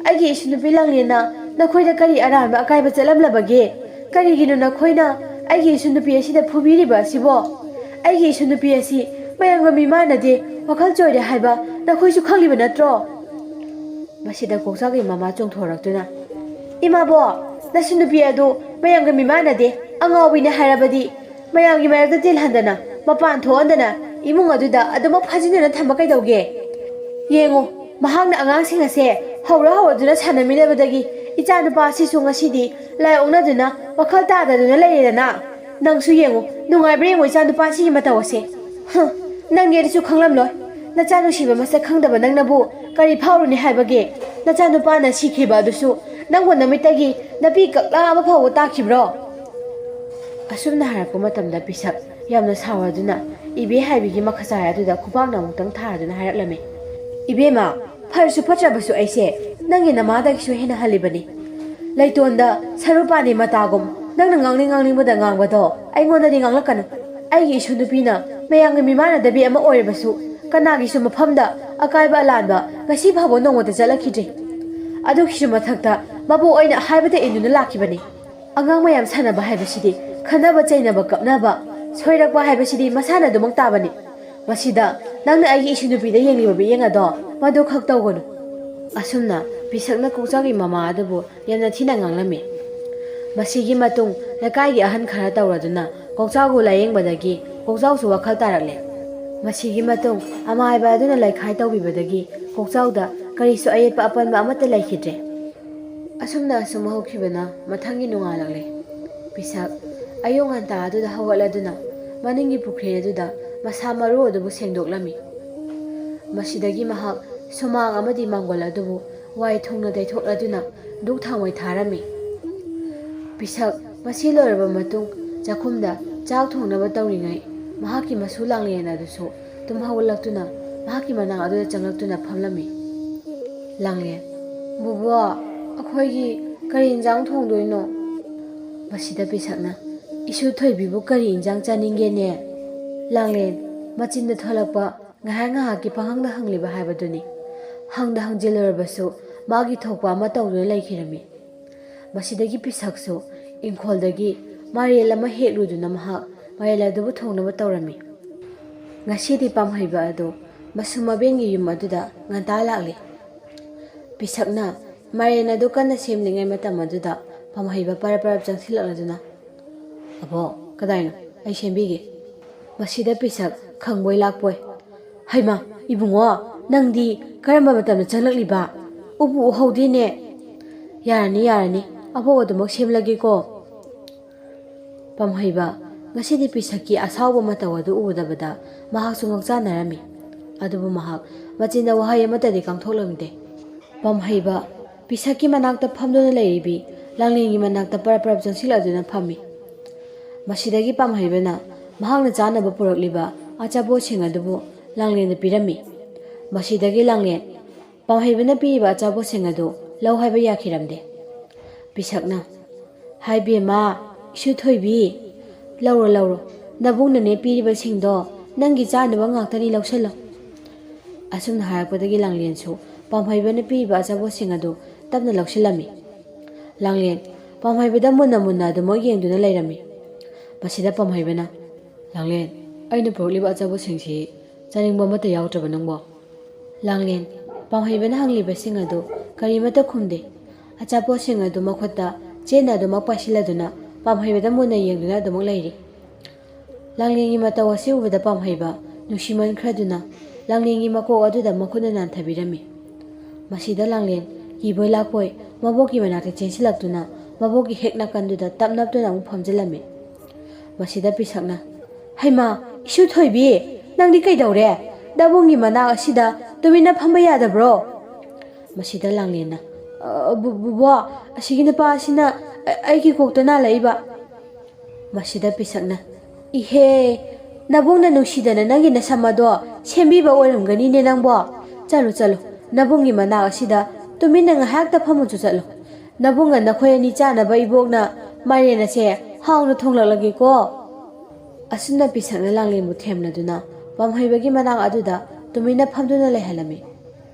ꯑꯩꯒꯤ ꯏꯁꯨ ꯅꯨꯄꯤ ꯂꯥꯡꯂꯦꯟꯅ ꯅꯈꯣꯏꯗ ꯀꯔꯤ ꯑꯔꯥꯟꯕ ꯑꯀꯥꯏꯕ ꯆꯠꯂꯝꯂꯕꯒꯦ? ꯀꯔꯤꯒꯤꯅꯣ ꯅꯈꯣꯏꯅ ꯑꯩꯒꯤ ꯏꯁꯨ ꯅꯨꯄꯤ ꯑꯁꯤꯗ ꯐꯨꯕꯤꯔꯤꯕ ꯑꯁꯤꯕꯣ? ꯑꯩꯒꯤ ꯏꯁꯨ ꯅꯨꯄꯤ ꯑꯁꯤ ꯃꯌꯥꯝꯒ ꯃꯤꯃꯥꯟꯅꯗꯦ, ꯋꯥꯈꯜ ꯆꯣꯏꯔꯦ ꯍꯥꯏꯕ ꯅꯈꯣꯏꯁꯨ ꯈꯪꯂꯤꯕ ꯅꯠꯇ꯭ꯔꯣ?" ꯃꯁꯤꯗ ꯀꯣꯛꯆꯥꯎꯒꯤ ꯃꯃꯥ ꯆꯣꯡꯊꯣꯔꯛꯇꯨꯅ, "ꯏꯃꯥꯕꯣ, ꯅꯁꯨ ꯅꯨꯄꯤ ꯑꯗꯨ ꯃꯌꯥꯝꯒ ꯃꯤꯃꯥꯟꯅꯗꯦ, ꯑꯉꯥꯎꯕꯤꯅꯦ ꯍꯥꯏꯔꯕꯗꯤ ꯃꯌꯥꯝꯒꯤ ꯃꯔꯛꯇ ꯇꯤꯜꯍꯟꯗꯅ ꯃꯄꯥꯟ ꯊꯣꯛꯍꯟꯗꯅ ꯏꯃꯨꯡ ꯑꯗꯨꯗ ꯑꯗꯨꯃꯛ ꯐꯥꯖꯤꯟꯗꯨꯅ ꯊꯝꯕ ꯀꯩꯗꯧꯒꯦ? ꯌꯦꯡꯉꯨ, ꯃꯍꯥꯛꯅ ꯑꯉꯥꯡꯁꯤꯡ ꯑꯁꯦ ꯍꯧꯔ ꯍꯧꯔꯗꯨꯅ ꯁꯥꯟꯅꯃꯤꯟꯅꯕꯗꯒꯤ ꯏꯆꯥ ꯅꯨꯄꯥ ꯑꯁꯤꯁꯨ ꯉꯁꯤꯗꯤ ꯂꯥꯏ ꯑꯣꯛꯅꯗꯨꯅ ꯋꯥꯈꯜ ꯇꯥꯗꯗꯨꯅ ꯂꯩꯔꯦꯗꯅ꯫ ꯅꯪꯁꯨ ꯌꯦꯡꯉꯨ, ꯅꯨꯡꯉꯥꯏꯕ꯭ꯔꯥ ꯌꯦꯡꯉꯨ ꯏꯆꯥ ꯅꯨꯄꯥꯁꯤꯒꯤ ꯃꯇꯧ ꯑꯁꯦ꯫ ꯍ, ꯅꯪꯗꯤ ꯑꯗꯨꯁꯨ ꯈꯪꯂꯝꯂꯣꯏ꯫ ꯅꯆꯥ ꯅꯨꯡꯁꯤꯕ ꯃꯁꯛ ꯈꯪꯗꯕ ꯅꯪꯅꯕꯨ ꯀꯔꯤ ꯐꯥꯎꯔꯨꯅꯤ ꯍꯥꯏꯕꯒꯦ? ꯅꯆꯥ ꯅꯨꯄꯥꯅ ꯁꯤꯈꯤꯕ ꯑꯗꯨꯁꯨ ꯅꯪꯕꯨ ꯅꯃꯤꯠꯇꯒꯤ ꯅꯄꯤ ꯀꯛꯂꯥ ꯑꯃ ꯐꯥꯎꯕ ꯇꯥꯈꯤꯕ꯭ꯔꯣ?" ꯑꯁꯨꯝꯅ ꯍꯥꯏꯔꯛꯄ ꯃꯇꯝꯗ ꯄꯤꯁꯛ ꯌꯥꯝꯅ ꯁꯥꯎꯔꯗꯨꯅ ꯏꯕꯦ ꯍꯥꯏꯕꯤꯒꯤ ꯃꯈꯆꯥꯏ ꯑꯗꯨꯗ ꯈꯨꯕꯥꯛꯅ ꯑꯃꯨꯛꯇꯪ ꯊꯥꯔꯗꯨꯅ ꯍꯥꯏꯔꯛꯂꯝꯃꯤ꯫ "ꯏꯕꯦꯝꯃ, ꯐꯔꯁꯨ ꯐꯠꯇ꯭ꯔꯕꯁꯨ ꯑꯩꯁꯦ ꯅꯪꯒꯤ ꯅꯃꯥꯗꯒꯤꯁꯨ ꯍꯦꯟꯅ ꯍꯜꯂꯤꯕꯅꯤ꯫ ꯂꯩꯇꯣꯟꯗ ꯁꯔꯨ ꯄꯥꯟꯗꯦ ꯃꯇꯥꯒꯨꯝ ꯅꯪꯅ ꯉꯥꯡꯅꯤꯡ ꯉꯥꯡꯅꯤꯡꯕꯗ ꯉꯥꯡꯕꯗꯣ ꯑꯩꯉꯣꯟꯗꯗꯤ ꯉꯥꯡꯂꯛꯀꯅꯨ꯫ ꯑꯩꯒꯤ ꯏꯁꯨ ꯅꯨꯄꯤꯅ ꯃꯌꯥꯝꯒꯤ ꯃꯤꯃꯥꯟꯅꯗꯕꯤ ꯑꯃ ꯑꯣꯏꯔꯕꯁꯨ ꯀꯅꯥꯒꯤꯁꯨ ꯃꯐꯝꯗ ꯑꯀꯥꯏꯕ ꯑꯂꯥꯟꯕ ꯉꯁꯤ ꯐꯥꯎꯕ ꯅꯣꯡꯃꯇ ꯆꯠꯂꯛꯈꯤꯗ꯭ꯔꯦ꯫ ꯑꯗꯨꯒꯤꯁꯨ ꯃꯊꯛꯇ ꯃꯕꯣꯛ ꯑꯩꯅ ꯍꯥꯏꯕꯗ ꯏꯟꯗꯨꯅ ꯂꯥꯛꯈꯤꯕꯅꯤ꯫ ꯑꯉꯥꯡ ꯃꯌꯥꯝ ꯁꯥꯟꯅꯕ ꯍꯥꯏꯕꯁꯤꯗꯤ ꯈꯟꯅꯕ ꯆꯩꯅꯕ ꯀꯞꯅꯕ ꯁꯣꯏꯔꯛꯄ ꯍꯥꯏꯕꯁꯤꯗꯤ ꯃꯁꯥꯅ ꯑꯗꯨꯃꯛ ꯇꯥꯕꯅꯤ꯫ ꯃꯁꯤꯗ ꯅꯪꯅ ꯑꯩꯒꯤ ꯏꯁꯨ ꯅꯨꯄꯤꯗ ꯌꯦꯡꯂꯤꯕ ꯃꯤꯠꯌꯦꯡ ꯑꯗꯣ ꯃꯗꯨ ꯈꯛ ꯇꯧꯒꯅꯨ"꯫ ꯑꯁꯨꯝꯅ ꯄꯤꯁꯛꯅ ꯀꯣꯛꯆꯥꯎꯒꯤ ꯃꯃꯥ ꯑꯗꯨꯕꯨ ꯌꯥꯝꯅ ꯊꯤꯅ ꯉꯥꯡꯂꯝꯃꯤ꯫ ꯃꯁꯤꯒꯤ ꯃꯇꯨꯡ ꯂꯩꯀꯥꯏꯒꯤ ꯑꯍꯟ ꯈꯔ ꯇꯧꯔꯗꯨꯅ ꯀꯣꯛꯆꯥꯎꯕꯨ ꯂꯥꯌꯦꯡꯕꯗꯒꯤ ꯀꯣꯛꯆꯥꯎꯁꯨ ꯋꯥꯈꯜ ꯇꯥꯔꯛꯂꯦ꯫ ꯃꯁꯤꯒꯤ ꯃꯇꯨꯡ ꯑꯃꯥꯏꯕ ꯑꯗꯨꯅ ꯂꯩꯈꯥꯏ ꯇꯧꯕꯤꯕꯗꯒꯤ ꯀꯣꯛꯆꯥꯎꯗ ꯀꯔꯤꯁꯨ ꯑꯌꯦꯠꯄ ꯑꯄꯟꯕ ꯑꯃꯠꯇ ꯂꯩꯈꯤꯗ꯭ꯔꯦ꯫ ꯑꯁꯨꯝꯅ ꯑꯁꯨꯝ ꯍꯧꯈꯤꯕꯅ ꯃꯊꯪꯒꯤ ꯅꯣꯡꯉꯥꯜꯂꯛꯂꯦ꯫ ꯄꯤꯁꯛ ꯑꯌꯨꯛ ꯉꯟꯇꯥ ꯑꯗꯨꯗ ꯍꯧꯒꯠꯂꯗꯨꯅ ꯃꯅꯤꯡꯒꯤ ꯄꯨꯈ꯭ꯔꯤ ꯑꯗꯨꯗ ꯃꯁꯥ ꯃꯔꯨ ꯑꯗꯨꯕꯨ ꯁꯦꯡꯗꯣꯛꯂꯝꯃꯤ꯫ ꯃꯁꯤꯗꯒꯤ ꯃꯍꯥꯛ ꯁꯨꯃꯥꯡ ꯑꯃꯗꯤ ꯃꯥꯡꯒꯣꯜ ꯑꯗꯨꯕꯨ ꯋꯥꯏ ꯊꯨꯡꯅ ꯇꯩꯊꯣꯛꯂꯗꯨꯅ ꯙꯨꯛ ꯊꯥꯎꯃꯩ ꯊꯥꯔꯝꯃꯤ꯫ ꯄꯤꯁꯛ ꯃꯁꯤ ꯂꯣꯏꯔꯕ ꯃꯇꯨꯡ ꯆꯥꯛꯈꯨꯝꯗ ꯆꯥꯛ ꯊꯣꯡꯅꯕ ꯇꯧꯔꯤꯉꯩ ꯃꯍꯥꯛꯀꯤ ꯃꯁꯨ ꯂꯥꯡꯂꯦꯟ ꯑꯗꯨꯁꯨ ꯇꯨꯝ ꯍꯧꯒꯠꯂꯛꯇꯨꯅ ꯃꯍꯥꯛꯀꯤ ꯃꯅꯥꯛ ꯑꯗꯨꯗ ꯆꯪꯂꯛꯇꯨꯅ ꯐꯝꯂꯝꯃꯤ꯫ ꯂꯥꯡꯂꯦꯟ, "ꯕꯨꯕꯣ, ꯑꯩꯈꯣꯏꯒꯤ ꯀꯔꯤ ꯏꯟꯖꯥꯡ ꯊꯣꯡꯗꯣꯏꯅꯣ?" ꯃꯁꯤꯗ ꯄꯤꯁꯛꯅ, "ꯏꯁꯨ ꯊꯣꯏꯕꯤꯕꯨ ꯀꯔꯤ ꯏꯟꯖꯥꯡ ꯆꯥꯅꯤꯡꯒꯦꯅꯦ?" ꯂꯥꯡꯂꯦꯟ, ꯃꯆꯤꯟꯗ ꯊꯣꯛꯂꯛꯄ ꯉꯥꯏꯍꯥꯛ ꯉꯥꯏꯍꯥꯛꯀꯤ ꯄꯪꯍꯪꯗ ꯍꯪꯂꯤꯕ ꯍꯥꯏꯕꯗꯨꯅꯤ꯫ ꯍꯪꯗ ꯍꯪꯖꯤꯜꯂꯨꯔꯕꯁꯨ ꯃꯥꯒꯤ ꯊꯣꯛꯄ ꯑꯃ ꯇꯧꯗꯨꯅ ꯂꯩꯈꯤꯔꯝꯃꯤ꯫ ꯃꯁꯤꯗꯒꯤ ꯄꯤꯁꯛꯁꯨ ꯏꯪꯈꯣꯜꯗꯒꯤ ꯃꯥꯏꯔꯦꯜ ꯑꯃ ꯍꯦꯛꯂꯨꯗꯨꯅ ꯃꯍꯥꯛ ꯃꯥꯏꯔꯦꯜ ꯑꯗꯨꯕꯨ ꯊꯣꯡꯅꯕ ꯇꯧꯔꯝꯃꯤ꯫ ꯉꯁꯤꯗꯤ ꯄꯥꯝꯍꯩꯕ ꯑꯗꯨ ꯃꯁꯨ ꯃꯕꯦꯟꯒꯤ ꯌꯨꯝ ꯑꯗꯨꯗ ꯉꯟꯇꯥ ꯂꯥꯛꯂꯤ꯫ ꯄꯤꯁꯛꯅ ꯃꯥꯏꯔꯦꯟ ꯑꯗꯨ ꯀꯟꯅ ꯁꯦꯝꯂꯤꯉꯩ ꯃꯇꯝ ꯑꯗꯨꯗ ꯄꯥꯝꯍꯩꯕ ꯄꯔꯞ ꯄꯔꯞ ꯆꯪꯁꯤꯜꯂꯛꯂꯗꯨꯅ, "ꯑꯕꯣꯛ, ꯀꯗꯥꯏꯅꯣ? ꯑꯩ ꯁꯦꯝꯕꯤꯒꯦ"꯫ ꯃꯁꯤꯗ ꯄꯤꯁꯛ ꯈꯪꯕꯣꯏ ꯂꯥꯛꯄꯣꯏ, "ꯍꯩꯃꯥ, ꯏꯕꯨꯡꯉꯣ, ꯅꯪꯗꯤ ꯀꯔꯝꯕ ꯃꯇꯝꯗ ꯆꯪꯂꯛꯂꯤꯕ? ꯎꯕꯨ ꯎꯍꯧꯗꯦꯅꯦ"꯫ "ꯌꯥꯔꯅꯤ, ꯌꯥꯔꯅꯤ, ꯑꯕꯣꯛ ꯑꯗꯨꯃꯛ ꯁꯦꯝꯂꯒꯦꯀꯣ"꯫ ꯄꯥꯝꯍꯩꯕ ꯉꯁꯤꯗꯤ ꯄꯤꯁꯛꯀꯤ ꯑꯁꯥꯎꯕ ꯃꯇꯧ ꯑꯗꯨ ꯎꯗꯕꯗ ꯃꯍꯥꯛꯁꯨ ꯉꯛꯆꯥꯟꯅꯔꯝꯃꯤ꯫ ꯑꯗꯨꯕꯨ ꯃꯍꯥꯛ ꯃꯆꯤꯟꯗ ꯋꯥꯍꯩ ꯑꯃꯠꯇꯗꯤ ꯀꯥꯡꯊꯣꯛꯂꯝꯗꯦ꯫ ꯄꯥꯝꯍꯩꯕ ꯄꯤꯁꯛꯀꯤ ꯃꯅꯥꯛꯇ ꯐꯝꯗꯨꯅ ꯂꯩꯔꯤꯕꯤ ꯂꯥꯡꯂꯦꯟꯒꯤ ꯃꯅꯥꯛꯇ ꯄꯔꯞ ꯄꯔꯞ ꯆꯪꯁꯤꯜꯂꯗꯨꯅ ꯐꯝꯃꯤ꯫ ꯃꯁꯤꯗꯒꯤ ꯄꯥꯝꯍꯩꯕꯅ ꯃꯍꯥꯛꯅ ꯆꯥꯅꯕ ꯄꯨꯔꯛꯂꯤꯕ ꯑꯆꯥꯄꯣꯠꯁꯤꯡ ꯑꯗꯨꯕꯨ ꯂꯥꯡꯂꯦꯟꯗ ꯄꯤꯔꯝꯃꯤ꯫ ꯃꯁꯤꯗꯒꯤ ꯂꯥꯡꯂꯦꯟ ꯄꯥꯝꯍꯩꯕꯅ ꯄꯤꯔꯤꯕ ꯑꯆꯥꯄꯣꯠꯁꯤꯡ ꯑꯗꯨ ꯂꯧ ꯍꯥꯏꯕ ꯌꯥꯈꯤꯔꯝꯗꯦ꯫ ꯄꯤꯁꯛꯅ, "ꯍꯥꯏ ꯕꯦꯝꯃ, ꯏꯁꯨ ꯊꯣꯏꯕꯤ, ꯂꯧꯔꯣ, ꯂꯧꯔꯣ, ꯅꯕꯨꯡꯅꯅꯦ ꯄꯤꯔꯤꯕꯁꯤꯡꯗꯣ ꯅꯪꯒꯤ ꯆꯥꯅꯕ ꯉꯥꯛꯇꯅꯤ, ꯂꯧꯁꯤꯜꯂꯣ"꯫ ꯑꯁꯨꯝꯅ ꯍꯥꯏꯔꯛꯄꯗꯒꯤ ꯂꯥꯡꯂꯦꯟꯁꯨ ꯄꯥꯝꯍꯩꯕꯅ ꯄꯤꯔꯤꯕ ꯑꯆꯥꯄꯣꯠꯁꯤꯡ ꯑꯗꯨ ꯇꯞꯅ ꯂꯧꯁꯤꯜꯂꯝꯃꯤ꯫ ꯂꯥꯡꯂꯦꯟ ꯄꯥꯝꯍꯩꯕꯗ ꯃꯨꯟꯅ ꯃꯨꯟꯅ ꯑꯗꯨꯃꯛ ꯌꯦꯡꯗꯨꯅ ꯂꯩꯔꯝꯃꯤ꯫ ꯃꯁꯤꯗ ꯄꯥꯝꯍꯩꯕꯅ, "ꯂꯥꯡꯂꯦꯟ, ꯑꯩꯅ ꯄꯨꯔꯛꯂꯤꯕ ꯑꯆꯥꯄꯣꯠꯁꯤꯡꯁꯤ ꯆꯥꯅꯤꯡꯕ ꯑꯃꯠꯇ ꯌꯥꯎꯗ꯭ꯔꯕ ꯅꯪꯕꯣ?" ꯂꯥꯡꯂꯦꯟ ꯄꯥꯝꯍꯩꯕꯅ ꯍꯪꯂꯤꯕꯁꯤꯡ ꯑꯗꯨ ꯀꯔꯤꯃꯠꯇ ꯈꯨꯝꯗꯦ꯫ ꯑꯆꯥꯄꯣꯠꯁꯤꯡ ꯑꯗꯨ ꯃꯈꯨꯠꯇ ꯆꯦꯠꯅ ꯑꯗꯨꯃꯛ ꯄꯥꯏꯁꯤꯜꯂꯗꯨꯅ ꯄꯥꯝꯍꯩꯕꯗ ꯃꯨꯟꯅ ꯌꯦꯡꯗꯨꯅ ꯑꯗꯨꯃꯛ ꯂꯩꯔꯤ꯫ ꯂꯥꯡꯂꯦꯟꯒꯤ ꯃꯇꯧ ꯑꯁꯤ ꯎꯕꯗ ꯄꯥꯝꯍꯩꯕ ꯅꯨꯡꯁꯤꯃꯟꯈ꯭ꯔꯗꯨꯅ ꯂꯥꯡꯂꯦꯟꯒꯤ ꯃꯀꯣꯛ ꯑꯗꯨꯗ ꯃꯈꯨꯠꯅ ꯅꯥꯟꯊꯕꯤꯔꯝꯃꯤ꯫ ꯃꯁꯤꯗ ꯂꯥꯡꯂꯦꯟ ꯀꯤꯕꯣꯏ ꯂꯥꯛꯄꯣꯏ ꯃꯕꯣꯛꯀꯤ ꯃꯅꯥꯛꯇ ꯆꯦꯟꯁꯤꯜꯂꯛꯇꯨꯅ ꯃꯕꯣꯛꯀꯤ ꯍꯦꯛ ꯅꯥꯀꯟꯗꯨꯗ ꯇꯞ ꯅꯞꯇꯨꯅ ꯑꯃꯨꯛ ꯐꯝꯖꯤꯜꯂꯝꯃꯤ꯫ ꯃꯁꯤꯗ ꯄꯤꯁꯛꯅ, "ꯍꯩꯃꯥ, ꯏꯁꯨ ꯊꯣꯏꯕꯤ, ꯅꯪꯗꯤ ꯀꯩꯗꯧꯔꯦ? ꯅꯕꯨꯡꯒꯤ ꯃꯅꯥꯛ ꯑꯁꯤꯗ ꯇꯨꯃꯤꯟꯅ ꯐꯝꯕ ꯌꯥꯗꯕ꯭ꯔꯣ?" ꯃꯁꯤꯗ ꯂꯥꯡꯂꯦꯟꯅ, "ꯑ, ꯕꯨ-, ꯕꯨꯕꯣ, ꯑꯁꯤꯒꯤ ꯅꯨꯄꯥ ꯑꯁꯤꯅ ꯑ-, ꯑꯩꯒꯤ ꯀꯣꯛꯇ ꯅꯥꯜꯂꯛꯏꯕ"꯫ ꯃꯁꯤꯗ ꯄꯤꯁꯛꯅ, "ꯏꯍꯦ, ꯅꯕꯨꯡꯅ ꯅꯨꯡꯁꯤꯗꯅ ꯅꯪꯒꯤ ꯅꯁꯝ ꯑꯗꯣ ꯁꯦꯝꯕꯤꯕ ꯑꯣꯏꯔꯝꯒꯅꯤꯅꯦ ꯅꯪꯕꯣ꯫ ꯆꯠꯂꯨ, ꯆꯠꯂꯨ, ꯅꯕꯨꯡꯒꯤ ꯃꯅꯥꯛ ꯑꯁꯤꯗ ꯇꯨꯃꯤꯟꯅ ꯉꯥꯏꯍꯥꯛꯇ ꯐꯝꯃꯨꯆꯣ ꯆꯠꯂꯨ꯫ ꯅꯕꯨꯡꯒ ꯅꯈꯣꯏ ꯑꯅꯤ ꯆꯥꯅꯕ ꯏꯕꯣꯛꯅ ꯃꯥꯏꯔꯦꯟ ꯑꯁꯦ ꯍꯥꯎꯅ ꯊꯣꯡꯂꯛꯂꯒꯦꯀꯣ"꯫ ꯑꯁꯨꯝꯅ ꯄꯤꯁꯛꯅ ꯂꯥꯡꯂꯦꯟꯕꯨ ꯊꯦꯝꯂꯗꯨꯅ ꯄꯥꯝꯍꯩꯕꯒꯤ ꯃꯅꯥꯛ ꯑꯗꯨꯗ ꯇꯨꯃꯤꯟꯅ ꯐꯝꯗꯨꯅ ꯂꯩꯍꯜꯂꯝꯃꯤ꯫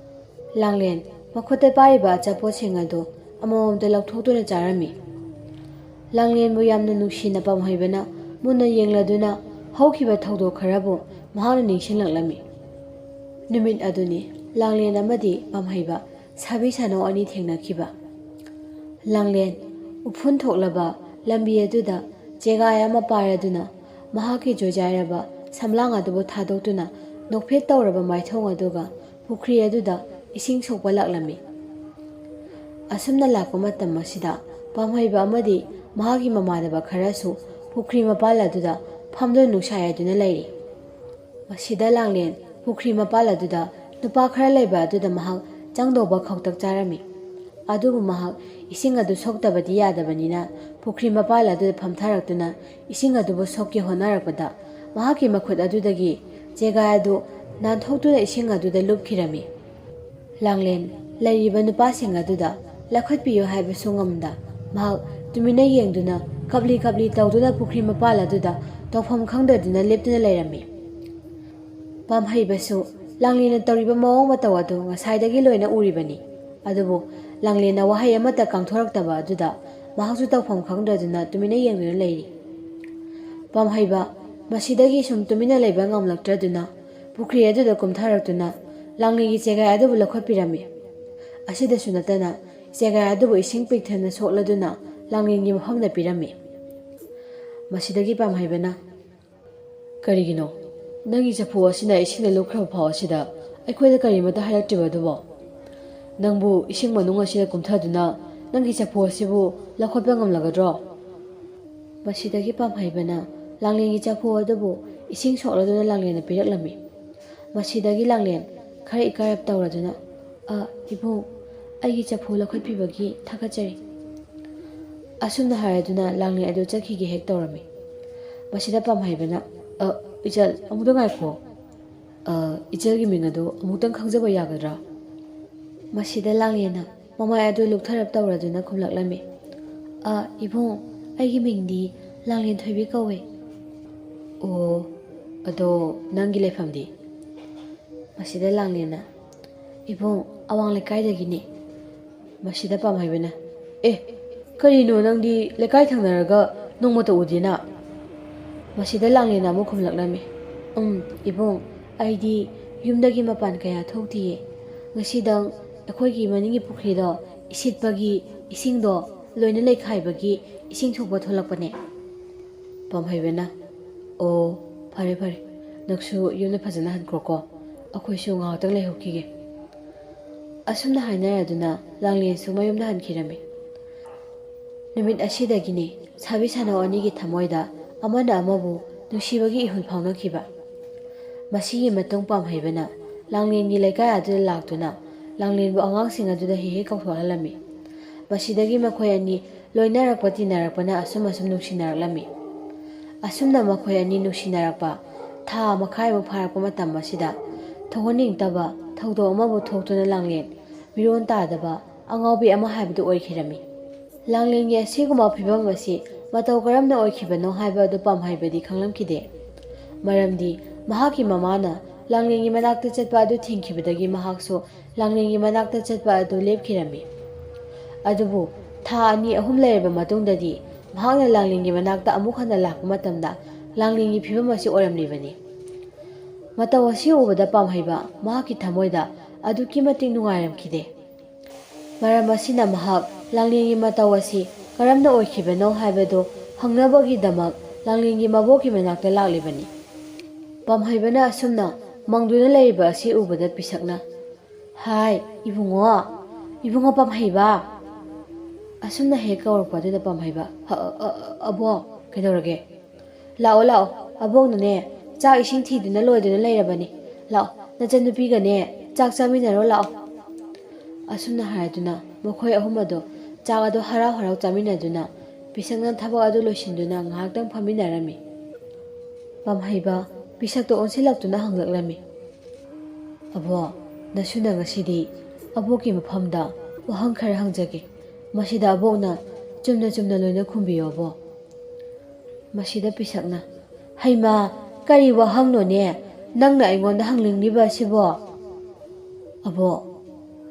ꯂꯥꯡꯂꯦꯟ ꯃꯈꯨꯠꯇ ꯄꯥꯏꯔꯤꯕ ꯑꯆꯥꯄꯣꯠꯁꯤꯡ ꯑꯗꯨ ꯑꯃꯃꯝꯇ ꯂꯧꯊꯣꯛꯇꯨꯅ ꯆꯥꯔꯝꯃꯤ꯫ ꯂꯥꯡꯂꯦꯟꯕꯨ ꯌꯥꯝꯅ ꯅꯨꯡꯁꯤꯅ ꯄꯥꯝꯍꯩꯕꯅ ꯃꯨꯟꯅ ꯌꯦꯡꯂꯗꯨꯅ ꯍꯧꯈꯤꯕ ꯊꯧꯗꯣꯛ ꯈꯔꯕꯨ ꯃꯍꯥꯛꯅ ꯅꯤꯡꯁꯤꯡꯂꯛꯂꯝꯃꯤ꯫ ꯅꯨꯃꯤꯠ ꯑꯗꯨꯅꯤ ꯂꯥꯡꯂꯦꯟ ꯑꯃꯗꯤ ꯄꯥꯝꯍꯩꯕ ꯁꯥꯕꯤ ꯁꯥꯅꯧ ꯑꯅꯤ ꯊꯦꯡꯅꯈꯤꯕ꯫ ꯂꯥꯡꯂꯦꯟ ꯎꯐꯨꯟ ꯊꯣꯛꯂꯕ ꯂꯝꯕꯤ ꯑꯗꯨꯗ ꯆꯦꯒꯥꯏ ꯑꯃ ꯄꯥꯏꯔꯗꯨꯅ ꯃꯍꯥꯛꯀꯤ ꯖꯣꯏꯖꯥꯏꯔꯕ ꯁꯝꯂꯥꯡ ꯑꯗꯨꯕꯨ ꯊꯥꯗꯣꯛꯇꯨꯅ ꯅꯣꯛꯐꯦꯠ ꯇꯧꯔꯕ ꯃꯥꯏꯊꯣꯡ ꯑꯗꯨꯒ ꯄꯨꯈ꯭ꯔꯤ ꯑꯗꯨꯗ ꯏꯁꯤꯡ ꯁꯣꯛꯄ ꯂꯥꯛꯂꯝꯃꯤ꯫ ꯑꯁꯨꯝꯅ ꯂꯥꯛꯄ ꯃꯇꯝ ꯑꯁꯤꯗ ꯄꯥꯝꯍꯩꯕ ꯑꯃꯗꯤ ꯃꯍꯥꯛꯀꯤ ꯃꯃꯥꯟꯅꯕ ꯈꯔꯁꯨ ꯄꯨꯈ꯭ꯔꯤ ꯃꯄꯥꯜ ꯑꯗꯨꯗ ꯐꯝꯗꯨꯅ ꯅꯨꯡꯁꯥ ꯌꯥꯏꯗꯨꯅ ꯂꯩꯔꯤ꯫ ꯃꯁꯤꯗ ꯂꯥꯡꯂꯦꯟ ꯄꯨꯈ꯭ꯔꯤ ꯃꯄꯥꯜ ꯑꯗꯨꯗ ꯅꯨꯄꯥ ꯈꯔ ꯂꯩꯕ ꯑꯗꯨꯗ ꯃꯍꯥꯛ ꯆꯪꯗꯧꯕ ꯈꯧꯇꯛ ꯆꯥꯔꯝꯃꯤ꯫ ꯑꯗꯨꯕꯨ ꯃꯍꯥꯛ ꯏꯁꯤꯡ ꯑꯗꯨ ꯁꯣꯛꯇꯕꯗꯤ ꯌꯥꯗꯕꯅꯤꯅ, ꯄꯨꯈ꯭ꯔꯤ ꯃꯄꯥꯜ ꯑꯗꯨꯗ ꯐꯝꯊꯔꯛꯇꯨꯅ ꯏꯁꯤꯡ ꯑꯗꯨꯕꯨ ꯁꯣꯛꯀꯦ ꯍꯣꯠꯅꯔꯛꯄꯗ, ꯃꯍꯥꯛꯀꯤ ꯃꯈꯨꯠ ꯑꯗꯨꯗꯒꯤ ꯆꯦꯒꯥꯏ ꯑꯗꯨ ꯅꯥꯟꯊꯣꯛꯇꯨꯅ ꯏꯁꯤꯡ ꯑꯗꯨꯗ ꯂꯨꯞꯈꯤꯔꯝꯃꯤ꯫ ꯂꯥꯡꯂꯦꯟ ꯂꯩꯔꯤꯕ ꯅꯨꯄꯥꯁꯤꯡ ꯑꯗꯨꯗ ꯂꯧꯈꯠꯄꯤꯌꯨ ꯍꯥꯏꯕꯁꯨ ꯉꯝꯗ, ꯃꯍꯥꯛ ꯇꯨꯃꯤꯟꯅ ꯌꯦꯡꯗꯨꯅ, ꯀꯞꯂꯤ ꯀꯞꯂꯤ ꯇꯧꯗꯨꯅ ꯄꯨꯈ꯭ꯔꯤ ꯃꯄꯥꯜ ꯑꯗꯨꯗ ꯇꯧꯐꯝ ꯈꯪꯗꯗꯨꯅ ꯂꯦꯞꯇꯨꯅ ꯂꯩꯔꯝꯃꯤ꯫ ꯄꯥꯝꯍꯩꯕꯁꯨ ꯂꯥꯡꯂꯦꯟꯅ ꯇꯧꯔꯤꯕ ꯃꯑꯣꯡ ꯃꯇꯧ ꯑꯗꯨ ꯉꯁꯥꯏꯗꯒꯤ ꯂꯣꯏꯅ ꯎꯔꯤꯕꯅꯤ꯫ ꯑꯗꯨꯕꯨ ꯂꯥꯡꯂꯦꯟꯅ ꯋꯥꯍꯩ ꯑꯃꯠꯇ ꯀꯥꯡꯊꯣꯔꯛꯇꯕ ꯑꯗꯨꯗ ꯃꯍꯥꯛꯁꯨ ꯇꯧꯐꯝ ꯈꯪꯗ꯭ꯔꯗꯨꯅ ꯇꯨꯃꯤꯟꯅ ꯌꯦꯡꯗꯨꯅ ꯂꯩꯔꯤ꯫ ꯄꯥꯝꯍꯩꯕ ꯃꯁꯤꯗꯒꯤ ꯁꯨꯝ ꯇꯨꯃꯤꯟꯅ ꯂꯩꯕ ꯉꯝꯂꯛꯇ꯭ꯔꯗꯨꯅ ꯄꯨꯈ꯭ꯔꯤ ꯑꯗꯨꯗ ꯀꯨꯝꯊꯔꯛꯇꯨꯅ ꯂꯥꯡꯂꯦꯟꯒꯤ ꯆꯦꯒꯥꯏ ꯑꯗꯨꯕꯨ ꯂꯧꯈꯠꯄꯤꯔꯝꯃꯤ꯫ ꯑꯁꯤꯗꯁꯨ ꯅꯠꯇꯅ, ꯆꯦꯒꯥꯏ ꯑꯗꯨꯕꯨ ꯏꯁꯤꯡ ꯄꯤꯛ ꯊꯟꯅ ꯁꯣꯛꯂꯗꯨꯅ ꯂꯥꯡꯂꯦꯟꯒꯤ ꯃꯐꯝꯗ ꯄꯤꯔꯝꯃꯤ꯫ ꯃꯁꯤꯗꯒꯤ ꯄꯥꯝꯍꯩꯕꯅ, "ꯀꯔꯤꯒꯤꯅꯣ? ꯅꯪꯒꯤ ꯆꯐꯨ ꯑꯁꯤꯅ ꯏꯁꯤꯡꯗ ꯂꯨꯞꯈ꯭ꯔꯕ ꯐꯥꯎ ꯑꯁꯤꯗ ꯑꯩꯈꯣꯏꯗ ꯀꯔꯤꯃꯠꯇ ꯍꯥꯏꯔꯛꯇ꯭ꯔꯤꯕ ꯑꯗꯨꯕꯣ? ꯅꯪꯕꯨ ꯏꯁꯤꯡ ꯃꯅꯨꯡ ꯑꯁꯤꯗ ꯀꯨꯝꯊꯗꯨꯅ ꯅꯪꯒꯤ ꯆꯐꯨ ꯑꯁꯤꯕꯨ ꯂꯧꯈꯠꯄ ꯉꯝꯂꯒꯗ꯭ꯔꯣ?" ꯃꯁꯤꯗꯒꯤ ꯄꯥꯝꯍꯩꯕꯅ ꯂꯥꯡꯂꯦꯟꯒꯤ ꯆꯐꯨ ꯑꯗꯨꯕꯨ ꯏꯁꯤꯡ ꯁꯣꯛꯂꯗꯨꯅ ꯂꯥꯡꯂꯦꯟꯗ ꯄꯤꯔꯛꯂꯝꯃꯤ꯫ ꯃꯁꯤꯗꯒꯤ ꯂꯥꯡꯂꯦꯟ ꯈꯔ ꯏꯀꯥꯏꯔꯞ ꯇꯧꯔꯗꯨꯅ, "ꯑ, ꯏꯕꯨꯡ, ꯑꯩꯒꯤ ꯆꯐꯨ ꯂꯧꯈꯠꯄꯤꯕꯒꯤ ꯊꯥꯒꯠꯆꯔꯤ꯫" ꯑꯁꯨꯝꯅ ꯍꯥꯏꯔꯗꯨꯅ ꯂꯥꯡꯂꯦꯟ ꯑꯗꯨ ꯆꯠꯈꯤꯒꯦ ꯍꯦꯛ ꯇꯧꯔꯝꯃꯤ꯫ ꯃꯁꯤꯗ ꯄꯥꯝꯍꯩꯕꯅ, "ꯑ, ꯏꯆꯜ, ꯑꯃꯨꯛꯇ ꯉꯥꯏꯈꯣ꯫ ꯑ, ꯏꯆꯜꯒꯤ ꯃꯤꯡ ꯑꯗꯨ ꯑꯃꯨꯛꯇꯪ ꯈꯪꯖꯕ ꯌꯥꯒꯗ꯭ꯔꯥ?" ꯃꯁꯤꯗ ꯂꯥꯡꯂꯦꯟꯅ ꯃꯃꯥꯏ ꯑꯗꯨ ꯂꯨꯛꯊꯔꯞ ꯇꯧꯔꯗꯨꯅ ꯈꯨꯝꯂꯛꯂꯝꯃꯤ, "ꯑ, ꯏꯕꯨꯡ, ꯑꯩꯒꯤ ꯃꯤꯡꯗꯤ ꯂꯥꯡꯂꯦꯟ ꯊꯣꯏꯕꯤ ꯀꯧꯏ꯫" "ꯑꯣ, ꯑꯗꯣ ꯅꯪꯒꯤ ꯂꯩꯐꯝꯗꯤ?" ꯃꯁꯤꯗ ꯂꯥꯡꯂꯦꯟꯅ, "ꯏꯕꯨꯡ, ꯑꯋꯥꯡ ꯂꯩꯀꯥꯏꯗꯒꯤꯅꯤ꯫" ꯃꯁꯤꯗ ꯄꯥꯝꯍꯩꯕꯅ, "ꯑꯦ, ꯀꯔꯤꯅꯣ ꯅꯪꯗꯤ ꯂꯩꯀꯥꯏ ꯊꯪꯅꯔꯒ ꯅꯣꯡꯃꯇ ꯎꯗꯦꯅ?" ꯃꯁꯤꯗ ꯂꯥꯡꯂꯦꯟꯅ ꯑꯃꯨꯛ ꯈꯨꯝꯂꯛꯂꯝꯃꯤ, "ꯎꯝ, ꯏꯕꯨꯡ, ꯑꯩꯗꯤ ꯌꯨꯝꯗꯒꯤ ꯃꯄꯥꯟ ꯀꯌꯥ ꯊꯣꯛꯇꯤꯌꯦ꯫ ꯉꯁꯤꯗꯪ ꯑꯩꯈꯣꯏꯒꯤ ꯃꯅꯤꯡꯒꯤ ꯄꯨꯈ꯭ꯔꯤꯗꯣ ꯏꯁꯤꯠꯄꯒꯤ ꯏꯁꯤꯡꯗꯣ ꯂꯣꯏꯅ ꯂꯩꯈꯥꯏꯕꯒꯤ ꯏꯁꯤꯡ ꯁꯣꯛꯄ ꯊꯣꯛꯂꯛꯄꯅꯦ꯫" ꯄꯥꯝꯍꯩꯕꯅ, "ꯑꯣ, ꯐꯔꯦ ꯐꯔꯦ, ꯅꯪꯁꯨ ꯌꯨꯝꯗ ꯐꯖꯅ ꯍꯟꯈ꯭ꯔꯣꯀꯣ, ꯑꯩꯈꯣꯏꯁꯨ ꯉꯥꯏꯍꯥꯛꯇꯪ ꯂꯩꯍꯧꯈꯤꯒꯦ꯫" ꯑꯁꯨꯝꯅ ꯍꯥꯏꯅꯔꯗꯨꯅ ꯂꯥꯡꯂꯦꯟꯁꯨ ꯃꯌꯨꯝꯗ ꯍꯟꯈꯤꯔꯝꯃꯤ꯫ ꯅꯨꯃꯤꯠ ꯑꯁꯤꯗꯒꯤꯅꯤ ꯁꯥꯕꯤ ꯁꯥꯅꯧ ꯑꯅꯤꯒꯤ ꯊꯃꯣꯏꯗ ꯑꯃꯅ ꯑꯃꯕꯨ ꯅꯨꯡꯁꯤꯕꯒꯤ ꯏꯍꯨꯜ ꯐꯥꯎꯅꯈꯤꯕ꯫ ꯃꯁꯤꯒꯤ ꯃꯇꯨꯡ ꯄꯥꯝꯍꯩꯕꯅ ꯂꯥꯡꯂꯦꯟꯒꯤ ꯂꯩꯀꯥꯏ ꯑꯗꯨꯗ ꯂꯥꯛꯇꯨꯅ ꯂꯥꯡꯂꯦꯟꯕꯨ ꯑꯉꯥꯡꯁꯤꯡ ꯑꯗꯨꯗ ꯍꯦꯛ ꯍꯦꯛ ꯀꯧꯊꯣꯛꯍꯜꯂꯝꯃꯤ꯫ ꯃꯁꯤꯗꯒꯤ ꯃꯈꯣꯏ ꯑꯅꯤ ꯂꯣꯏꯅꯔꯛꯄ ꯇꯤꯟꯅꯔꯛꯄꯅ ꯑꯁꯨꯝ ꯑꯁꯨꯝ ꯅꯨꯡꯁꯤꯅꯔꯛꯂꯝꯃꯤ꯫ ꯑꯁꯨꯝꯅ ꯃꯈꯣꯏ ꯑꯅꯤ ꯅꯨꯡꯁꯤꯅꯔꯛꯄ ꯊꯥ ꯃꯈꯥꯏꯃꯨꯛ ꯐꯥꯔꯛꯄ ꯃꯇꯝ ꯑꯁꯤꯗ ꯊꯣꯛꯍꯟꯅꯤꯡꯗꯕ ꯊꯧꯗꯣꯛ ꯑꯃꯕꯨ ꯊꯣꯛꯇꯨꯅ ꯂꯥꯡꯂꯦꯟ ꯃꯤꯔꯣꯟ ꯇꯥꯗꯕ ꯑꯉꯥꯎꯕꯤ ꯑꯃ ꯍꯥꯏꯕꯗꯨ ꯑꯣꯏꯈꯤꯔꯝꯃꯤ꯫ ꯂꯥꯡꯂꯦꯟꯒꯤ ꯑꯁꯤꯒꯨꯝꯕ ꯐꯤꯕꯝ ꯑꯁꯤ ꯃꯇꯧ ꯀꯔꯝꯅ ꯑꯣꯏꯈꯤꯕꯅꯣ ꯍꯥꯏꯕ ꯑꯗꯨ ꯄꯥꯝꯍꯩꯕꯗꯤ ꯈꯪꯂꯝꯈꯤꯗꯦ꯫ ꯃꯔꯝꯗꯤ ꯃꯍꯥꯛꯀꯤ ꯃꯃꯥꯅ ꯂꯥꯡꯂꯦꯟꯒꯤ ꯃꯅꯥꯛꯇ ꯆꯠꯄ ꯑꯗꯨ ꯊꯤꯡꯈꯤꯕꯗꯒꯤ ꯃꯍꯥꯛꯁꯨ ꯂꯥꯡꯂꯦꯟꯒꯤ ꯃꯅꯥꯛꯇ ꯆꯠꯄ ꯑꯗꯨ ꯂꯦꯞꯈꯤꯔꯝꯃꯤ꯫ ꯑꯗꯨꯕꯨ ꯊꯥ ꯑꯅꯤ ꯑꯍꯨꯝ ꯂꯩꯔꯕ ꯃꯇꯨꯡꯗꯗꯤ ꯃꯍꯥꯛꯅ ꯂꯥꯡꯂꯦꯟꯒꯤ ꯃꯅꯥꯛꯇ ꯑꯃꯨꯛ ꯍꯟꯅ ꯂꯥꯛꯄ ꯃꯇꯝꯗ ꯂꯥꯡꯂꯦꯟꯒꯤ ꯐꯤꯕꯝ ꯑꯁꯤ ꯑꯣꯏꯔꯝꯂꯤꯕꯅꯤ꯫ ꯃꯇꯧ ꯑꯁꯤ ꯎꯕꯗ ꯄꯥꯝꯍꯩꯕ ꯃꯍꯥꯛꯀꯤ ꯊꯃꯣꯏꯗ ꯑꯗꯨꯛꯀꯤ ꯃꯇꯤꯛ ꯅꯨꯡꯉꯥꯏꯔꯝꯈꯤꯗꯦ꯫ ꯃꯔꯝ ꯑꯁꯤꯅ ꯃꯍꯥꯛ ꯂꯥꯡꯂꯦꯟꯒꯤ ꯃꯇꯧ ꯑꯁꯤ ꯀꯔꯝꯅ ꯑꯣꯏꯈꯤꯕꯅꯣ ꯍꯥꯏꯕꯗꯨ ꯍꯪꯅꯕꯒꯤꯗꯃꯛ ꯂꯥꯡꯂꯦꯟꯒꯤ ꯃꯕꯣꯛꯀꯤ ꯃꯅꯥꯛꯇ ꯂꯥꯛꯂꯤꯕꯅꯤ꯫ ꯄꯥꯝꯍꯩꯕꯅ ꯑꯁꯨꯝꯅ ꯃꯪꯗꯨꯅ ꯂꯩꯔꯤꯕ ꯑꯁꯤ ꯎꯕꯗ ꯄꯤꯁꯛꯅ, "ꯍꯥꯏ, ꯏꯕꯨꯡꯉꯣ, ꯏꯕꯨꯡꯉꯣ ꯄꯥꯝꯍꯩꯕ!" ꯑꯁꯨꯝꯅ ꯍꯦꯛ ꯀꯧꯔꯛꯄ ꯑꯗꯨꯗ ꯄꯥꯝꯍꯩꯕ, "ꯑ, ꯑ, ꯑ, ꯑꯕꯣꯛ, ꯀꯩꯗꯧꯔꯒꯦ?" "ꯂꯥꯛꯑꯣ, ꯂꯥꯛꯑꯣ, ꯑꯕꯣꯛꯅꯅꯦ ꯆꯥꯛ ꯏꯁꯤꯡ ꯊꯤꯗꯨꯅ ꯂꯣꯏꯗꯨꯅ ꯂꯩꯔꯕꯅꯤ꯫ ꯂꯥꯛꯑꯣ, ꯅꯆꯟꯅꯨꯄꯤꯒꯅꯦ ꯆꯥꯛ ꯆꯥꯃꯤꯟꯅꯔꯣ, ꯂꯥꯛꯑꯣ꯫" ꯑꯁꯨꯝꯅ ꯍꯥꯏꯔꯗꯨꯅ ꯃꯈꯣꯏ ꯑꯍꯨꯝ ꯑꯗꯣ ꯆꯥꯛ ꯑꯗꯣ ꯍꯔꯥꯎ ꯍꯔꯥꯎ ꯆꯥꯃꯤꯟꯅꯗꯨꯅ ꯄꯤꯁꯛꯅ ꯊꯕꯛ ꯑꯗꯨ ꯂꯣꯏꯁꯤꯟꯗꯨꯅ ꯉꯥꯏꯍꯥꯛꯇꯪ ꯐꯝꯃꯤꯟꯅꯔꯝꯃꯤ꯫ ꯄꯥꯝꯍꯩꯕ ꯄꯤꯁꯛꯇ ꯑꯣꯟꯁꯤꯜꯂꯛꯇꯨꯅ ꯍꯪꯂꯛꯂꯝꯃꯤ, "ꯑꯕꯣꯛ, ꯅꯁꯨꯅ ꯉꯁꯤꯗꯤ ꯑꯕꯣꯛꯀꯤ ꯃꯐꯝꯗ ꯋꯥꯍꯪ ꯈꯔ ꯍꯪꯖꯒꯦ꯫ ꯃꯁꯤꯗ ꯑꯕꯣꯛꯅ ꯆꯨꯝꯅ ꯆꯨꯝꯅ ꯂꯣꯏꯅ ꯈꯨꯝꯕꯤꯌꯣ, ꯑꯕꯣꯛ꯫" ꯃꯁꯤꯗ ꯄꯤꯁꯛꯅ, "ꯍꯩꯃꯥ, ꯀꯔꯤ ꯋꯥꯍꯪꯅꯣꯅꯦ ꯅꯪꯅ ꯑꯩꯉꯣꯟꯗ ꯍꯪꯅꯤꯡꯂꯤꯕ ꯑꯁꯤꯕꯣ?" "ꯑꯕꯣꯛ,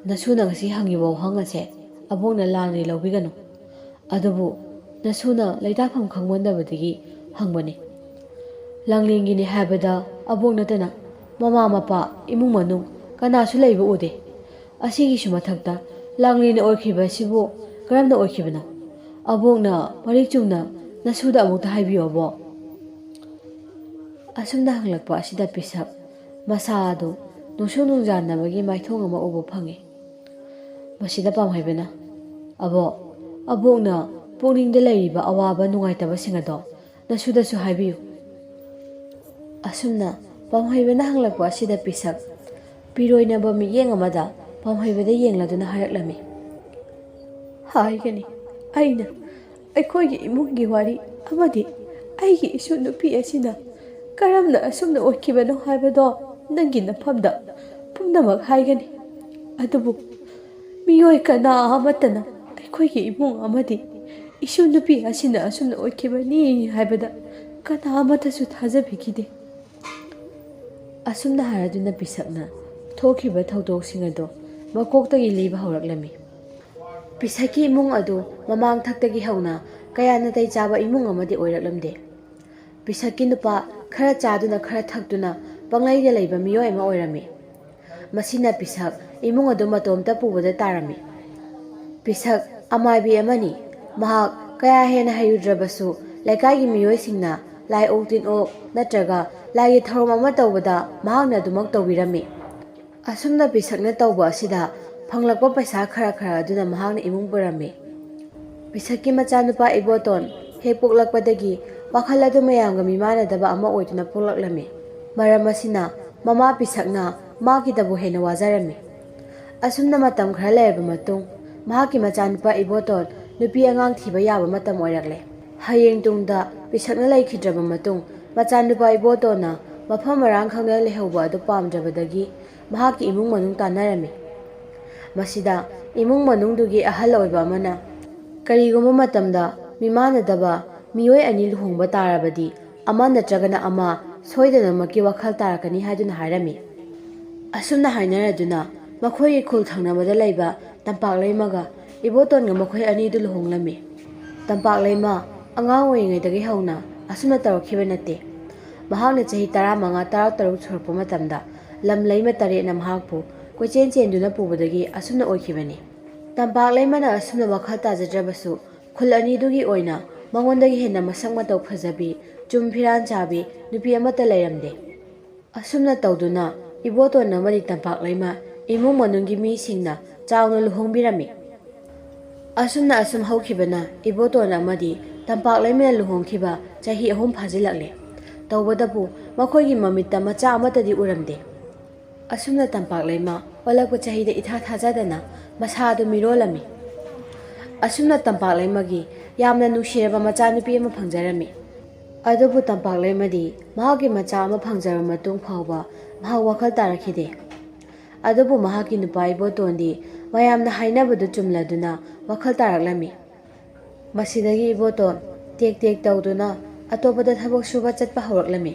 ꯅꯁꯨꯅ ꯉꯁꯤ ꯍꯪꯉꯤꯕ ꯋꯥꯍꯪ ꯑꯁꯦ ꯑꯕꯣꯛꯅ ꯂꯥꯟꯅ ꯂꯧꯕꯤꯒꯅꯨ꯫ ꯑꯗꯨꯕꯨ ꯅꯁꯨꯅ ꯂꯩꯇꯥꯐꯝ ꯈꯪꯃꯟꯗꯕꯗꯒꯤ ꯍꯪꯕꯅꯤ꯫ ꯂꯥꯡꯂꯦꯟꯒꯤꯅꯤ ꯍꯥꯏꯕꯗ ꯑꯕꯣꯛ ꯅꯠꯇꯅ ꯃꯃꯥ ꯃꯄꯥ, ꯏꯃꯨꯡ ꯃꯅꯨꯡ ꯀꯅꯥꯁꯨ ꯂꯩꯕ ꯎꯗꯦ꯫ ꯑꯁꯤꯒꯤꯁꯨ ꯃꯊꯛꯇ ꯂꯥꯡꯂꯦꯟ ꯑꯣꯏꯈꯤꯕ ꯑꯁꯤꯕꯨ ꯀꯔꯝꯅ ꯑꯣꯏꯈꯤꯕꯅꯣ? ꯑꯕꯣꯛꯅ ꯃꯔꯤꯛ ꯆꯨꯝꯅ ꯅꯁꯨꯗ ꯑꯃꯨꯛꯇ ꯍꯥꯏꯕꯤꯌꯣ, ꯑꯕꯣꯛ꯫" ꯑꯁꯨꯝꯅ ꯍꯪꯂꯛꯄ ꯑꯁꯤꯗ ꯄꯤꯁꯛ ꯃꯁꯥ ꯑꯗꯨ ꯅꯨꯡꯁꯨ ꯅꯨꯡꯖꯥꯟꯅꯕꯒꯤ ꯃꯥꯏꯊꯣꯡ ꯑꯃ ꯎꯕ ꯐꯪꯉꯤ꯫ ꯃꯁꯤꯗ ꯄꯥꯝꯍꯩꯕꯅ, "ꯑꯕꯣꯛ, ꯑꯕꯣꯛꯅ ꯄꯨꯛꯅꯤꯡꯗ ꯂꯩꯔꯤꯕ ꯑꯋꯥꯕ ꯅꯨꯡꯉꯥꯏꯇꯕꯁꯤꯡ ꯑꯗꯣ ꯅꯁꯨꯗꯁꯨ ꯍꯥꯏꯕꯤꯌꯨ꯫" ꯑꯁꯨꯝꯅ ꯄꯥꯝꯍꯩꯕꯅ ꯍꯪꯂꯛꯄ ꯑꯁꯤꯗ ꯄꯤꯁꯛ ꯄꯤꯔꯣꯏꯅꯕ ꯃꯤꯠꯌꯦꯡ ꯑꯃꯗ ꯄꯥꯝꯍꯩꯕꯗ ꯌꯦꯡꯂꯗꯨꯅ ꯍꯥꯏꯔꯛꯂꯝꯃꯤ, ꯍꯥꯏꯒꯅꯤ꯫ ꯑꯩꯅ ꯑꯩꯈꯣꯏꯒꯤ ꯏꯃꯨꯡꯒꯤ ꯋꯥꯔꯤ ꯑꯃꯗꯤ ꯑꯩꯒꯤ ꯏꯁꯨ ꯅꯨꯄꯤ ꯑꯁꯤꯅ ꯀꯔꯝꯅ ꯑꯁꯨꯝꯅ ꯑꯣꯏꯈꯤꯕꯅꯣ ꯍꯥꯏꯕꯗꯣ ꯅꯪꯒꯤ ꯅꯐꯝꯗ ꯄꯨꯝꯅꯃꯛ ꯍꯥꯏꯒꯅꯤ꯫ ꯑꯗꯨꯕꯨ ꯃꯤꯑꯣꯏ ꯀꯅꯥ ꯑꯃꯠꯇꯅ ꯑꯩꯈꯣꯏꯒꯤ ꯏꯃꯨꯡ ꯑꯃꯗꯤ ꯏꯁꯨ ꯅꯨꯄꯤ ꯑꯁꯤꯅ ꯑꯁꯨꯝꯅ ꯑꯣꯏꯈꯤꯕꯅꯤ ꯍꯥꯏꯕꯗ ꯀꯅꯥ ꯑꯃꯠꯇꯁꯨ ꯊꯥꯖꯕꯤꯈꯤꯗꯦ꯫ ꯑꯁꯨꯝꯅ ꯍꯥꯏꯔꯗꯨꯅ ꯄꯤꯁꯛꯅ ꯊꯣꯛꯈꯤꯕ ꯊꯧꯗꯣꯛꯁꯤꯡ ꯑꯗꯨ ꯃꯀꯣꯛꯇꯒꯤ ꯂꯤꯕ ꯍꯧꯔꯛꯂꯝꯃꯤ꯫ ꯄꯤꯁꯛꯀꯤ ꯏꯃꯨꯡ ꯑꯗꯨ ꯃꯃꯥꯡ ꯊꯛꯇꯒꯤ ꯍꯧꯅ ꯀꯌꯥ ꯅꯥꯇꯩ ꯆꯥꯕ ꯏꯃꯨꯡ ꯑꯃꯗꯤ ꯑꯣꯏꯔꯛꯂꯝꯗꯦ꯫ ꯄꯤꯁꯛꯀꯤ ꯅꯨꯄꯥ ꯈꯔ ꯆꯥꯗꯨꯅ ꯈꯔ ꯊꯛꯇꯨꯅ ꯄꯪꯂꯩꯗ ꯂꯩꯕ ꯃꯤꯑꯣꯏ ꯑꯃ ꯑꯣꯏꯔꯝꯃꯤ꯫ ꯃꯁꯤꯅ ꯄꯤꯁꯛ ꯏꯃꯨꯡ ꯑꯗꯨ ꯃꯇꯣꯝꯇ ꯄꯨꯕꯗ ꯇꯥꯔꯝꯃꯤ꯫ ꯄꯤꯁꯛ ꯑꯃꯥꯏꯕꯤ ꯑꯃꯅꯤ꯫ ꯃꯍꯥꯛ ꯀꯌꯥ ꯍꯦꯟꯅ ꯍꯩꯔꯨꯗ꯭ꯔꯕꯁꯨ ꯂꯩꯀꯥꯏꯒꯤ ꯃꯤꯑꯣꯏꯁꯤꯡꯅ ꯂꯥꯏ ꯑꯣꯛ ꯇꯤꯟ ꯑꯣꯛ ꯅꯠꯇ꯭ꯔꯒ ꯂꯥꯏꯒꯤ ꯊꯧꯔꯝ ꯑꯃ ꯇꯧꯕꯗ ꯃꯍꯥꯛꯅ ꯑꯗꯨꯃꯛ ꯇꯧꯕꯤꯔꯝꯃꯤ꯫ ꯑꯁꯨꯝꯅ ꯄꯤꯁꯛꯅ ꯇꯧꯕ ꯑꯁꯤꯗ ꯐꯪꯂꯛꯄ ꯄꯩꯁꯥ ꯈꯔ ꯈꯔ ꯑꯗꯨꯅ ꯃꯍꯥꯛꯅ ꯏꯃꯨꯡ ꯄꯨꯔꯝꯃꯤ꯫ ꯄꯤꯁꯛꯀꯤ ꯃꯆꯥꯅꯨꯄꯥ ꯏꯕꯣꯇꯣꯟ ꯍꯦꯛ ꯄꯣꯛꯂꯛꯄꯗꯒꯤ ꯋꯥꯈꯜ ꯑꯗꯨ ꯃꯌꯥꯝꯒ ꯃꯤꯃꯥꯟꯅꯗꯕ ꯑꯃ ꯑꯣꯏꯗꯨꯅ ꯄꯣꯛꯂꯛꯂꯝꯃꯤ꯫ ꯃꯔꯝ ꯑꯁꯤꯅ ꯃꯃꯥ ꯄꯤꯁꯛꯅ ꯃꯍꯥꯛꯀꯤꯗꯕꯨ ꯍꯦꯟꯅ ꯋꯥꯖꯔꯝꯃꯤ꯫ ꯑꯁꯨꯝꯅ ꯃꯇꯝ ꯈꯔ ꯂꯩꯔꯕ ꯃꯇꯨꯡ ꯃꯍꯥꯛꯀꯤ ꯃꯆꯥꯅꯨꯄꯥ ꯏꯕꯣꯇꯣꯟ ꯅꯨꯄꯤ ꯑꯉꯥꯡ ꯊꯤꯕ ꯌꯥꯕ ꯃꯇꯝ ꯑꯣꯏꯔꯛꯂꯦ꯫ ꯍꯌꯦꯡ ꯇꯨꯡꯗ ꯄꯤꯁꯛꯅ ꯂꯩꯈꯤꯗ꯭ꯔꯕ ꯃꯇꯨꯡ ꯃꯆꯥꯅꯨꯄꯥ ꯏꯕꯣꯇꯣꯟꯅ ꯃꯐꯝ ꯃꯔꯥꯡ ꯈꯪꯗꯅ ꯂꯩꯍꯧꯕ ꯑꯗꯨ ꯄꯥꯝꯗ꯭ꯔꯕꯗꯒꯤ ꯃꯍꯥꯛꯀꯤ ꯏꯃꯨꯡ ꯃꯅꯨꯡ ꯇꯥꯟꯅꯔꯝꯃꯤ꯫ ꯃꯁꯤꯗ ꯏꯃꯨꯡ ꯃꯅꯨꯡꯗꯨꯒꯤ ꯑꯍꯜ ꯑꯣꯏꯕ ꯑꯃꯅ, "ꯀꯔꯤꯒꯨꯝꯕ ꯃꯇꯝꯗ ꯃꯤꯃꯥꯟꯅꯗꯕ ꯃꯤꯑꯣꯏ ꯑꯅꯤ ꯂꯨꯍꯣꯡꯕ ꯇꯥꯔꯕꯗꯤ ꯑꯃ ꯅꯠꯇ꯭ꯔꯒꯅ ꯑꯃ ꯁꯣꯏꯗꯅꯃꯛꯀꯤ ꯋꯥꯈꯜ ꯇꯥꯔꯛꯀꯅꯤ" ꯍꯥꯏꯗꯨꯅ ꯍꯥꯏꯔꯝꯃꯤ꯫ ꯑꯁꯨꯝꯅ ꯍꯥꯏꯅꯔꯗꯨꯅ ꯃꯈꯣꯏꯒꯤ ꯈꯨꯜ ꯊꯪꯅꯕꯗ ꯂꯩꯕ ꯇꯝꯄꯥꯛ ꯂꯩꯃꯒ ꯏꯕꯣꯇꯣꯟꯒ ꯃꯈꯣꯏ ꯑꯅꯤꯗꯨ ꯂꯨꯍꯣꯡꯂꯝꯃꯤ꯫ ꯇꯝꯄꯥꯛ ꯂꯩꯃ ꯑꯉꯥꯡ ꯑꯣꯏꯔꯤꯉꯩꯗꯒꯤ ꯍꯧꯅ ꯑꯁꯨꯝꯅ ꯇꯧꯔꯛꯈꯤꯕ ꯅꯠꯇꯦ꯫ ꯃꯍꯥꯛꯅ ꯆꯍꯤ ꯇꯔꯥꯃꯉꯥ, ꯇꯔꯥꯇꯔꯨꯛ ꯁꯨꯔꯛꯄ ꯃꯇꯝꯗ ꯂꯝ ꯂꯩꯃ ꯇꯔꯦꯠꯅ ꯃꯍꯥꯛꯄꯨ ꯀꯣꯏꯆꯦꯟ ꯆꯦꯟꯗꯨꯅ ꯄꯨꯕꯗꯒꯤ ꯑꯁꯨꯝꯅ ꯑꯣꯏꯈꯤꯕꯅꯤ꯫ ꯇꯝꯄꯥꯛ ꯂꯩꯃꯅ ꯑꯁꯨꯝꯅ ꯋꯥꯈꯜ ꯇꯥꯖꯗ꯭ꯔꯕꯁꯨ ꯈꯨꯜ ꯑꯅꯤꯗꯨꯒꯤ ꯑꯣꯏꯅ ꯃꯉꯣꯟꯗꯒꯤ ꯍꯦꯟꯅ ꯃꯁꯛ ꯃꯇꯧ ꯐꯖꯕꯤ, ꯆꯨꯝ ꯐꯤꯔꯥꯟ ꯆꯥꯕꯤ ꯅꯨꯄꯤ ꯑꯃꯠꯇ ꯂꯩꯔꯝꯗꯦ꯫ ꯑꯁꯨꯝꯅ ꯇꯧꯗꯨꯅ ꯏꯕꯣꯇꯣꯟ ꯑꯃꯗꯤ ꯇꯝꯄꯥꯛ ꯂꯩꯃ ꯏꯃꯨꯡ ꯃꯅꯨꯡꯒꯤ ꯃꯤꯁꯤꯡꯅ ꯆꯥꯎꯅ ꯂꯨꯍꯣꯡꯕꯤꯔꯝꯃꯤ꯫ ꯑꯁꯨꯝꯅ ꯑꯁꯨꯝ ꯍꯧꯈꯤꯕꯅ ꯏꯕꯣꯇꯣꯟ ꯑꯃꯗꯤ ꯇꯝꯄꯥꯛ ꯂꯩꯃꯅ ꯂꯨꯍꯣꯡꯈꯤꯕ ꯆꯍꯤ ꯑꯍꯨꯝ ꯐꯥꯖꯤꯜꯂꯛꯂꯦ꯫ ꯇꯧꯕꯇꯕꯨ ꯃꯈꯣꯏꯒꯤ ꯃꯃꯤꯠꯇ ꯃꯆꯥ ꯑꯃꯠꯇꯗꯤ ꯎꯔꯝꯗꯦ꯫ ꯑꯁꯨꯝꯅ ꯇꯝꯄꯥꯛ ꯂꯩꯃ ꯑꯣꯜꯂꯛꯄ ꯆꯍꯤꯗ ꯏꯊꯥ ꯊꯥꯖꯗꯅ ꯃꯁꯥ ꯑꯗꯨ ꯃꯤꯔꯣꯜꯂꯝꯃꯤ꯫ ꯑꯁꯨꯝꯅ ꯇꯝꯄꯥꯛ ꯂꯩꯃꯒꯤ ꯌꯥꯝꯅ ꯅꯨꯡꯁꯤꯔꯕ ꯃꯆꯥꯅꯨꯄꯤ ꯑꯃ ꯐꯪꯖꯔꯝꯃꯤ꯫ ꯑꯗꯨꯕꯨ ꯇꯝꯄꯥꯛ ꯂꯩꯃꯗꯤ ꯃꯍꯥꯛꯀꯤ ꯃꯆꯥ ꯑꯃ ꯐꯪꯖꯔꯕ ꯃꯇꯨꯡ ꯐꯥꯎꯕ ꯃꯍꯥꯛ ꯋꯥꯈꯜ ꯇꯥꯔꯛꯈꯤꯗꯦ꯫ ꯑꯗꯨꯕꯨ ꯃꯍꯥꯛꯀꯤ ꯅꯨꯄꯥ ꯏꯕꯣꯇꯣꯟꯗꯤ ꯃꯌꯥꯝꯅ ꯍꯥꯏꯅꯕꯗꯨ ꯆꯨꯝꯂꯗꯨꯅ ꯋꯥꯈꯜ ꯇꯥꯔꯛꯂꯝꯃꯤ꯫ ꯃꯁꯤꯗꯒꯤ ꯏꯕꯣꯇꯣꯟ ꯇꯦꯛ ꯇꯦꯛ ꯇꯧꯗꯨꯅ ꯑꯇꯣꯞꯄꯗ ꯊꯕꯛ ꯁꯨꯕ ꯆꯠꯄ ꯍꯧꯔꯛꯂꯝꯃꯤ꯫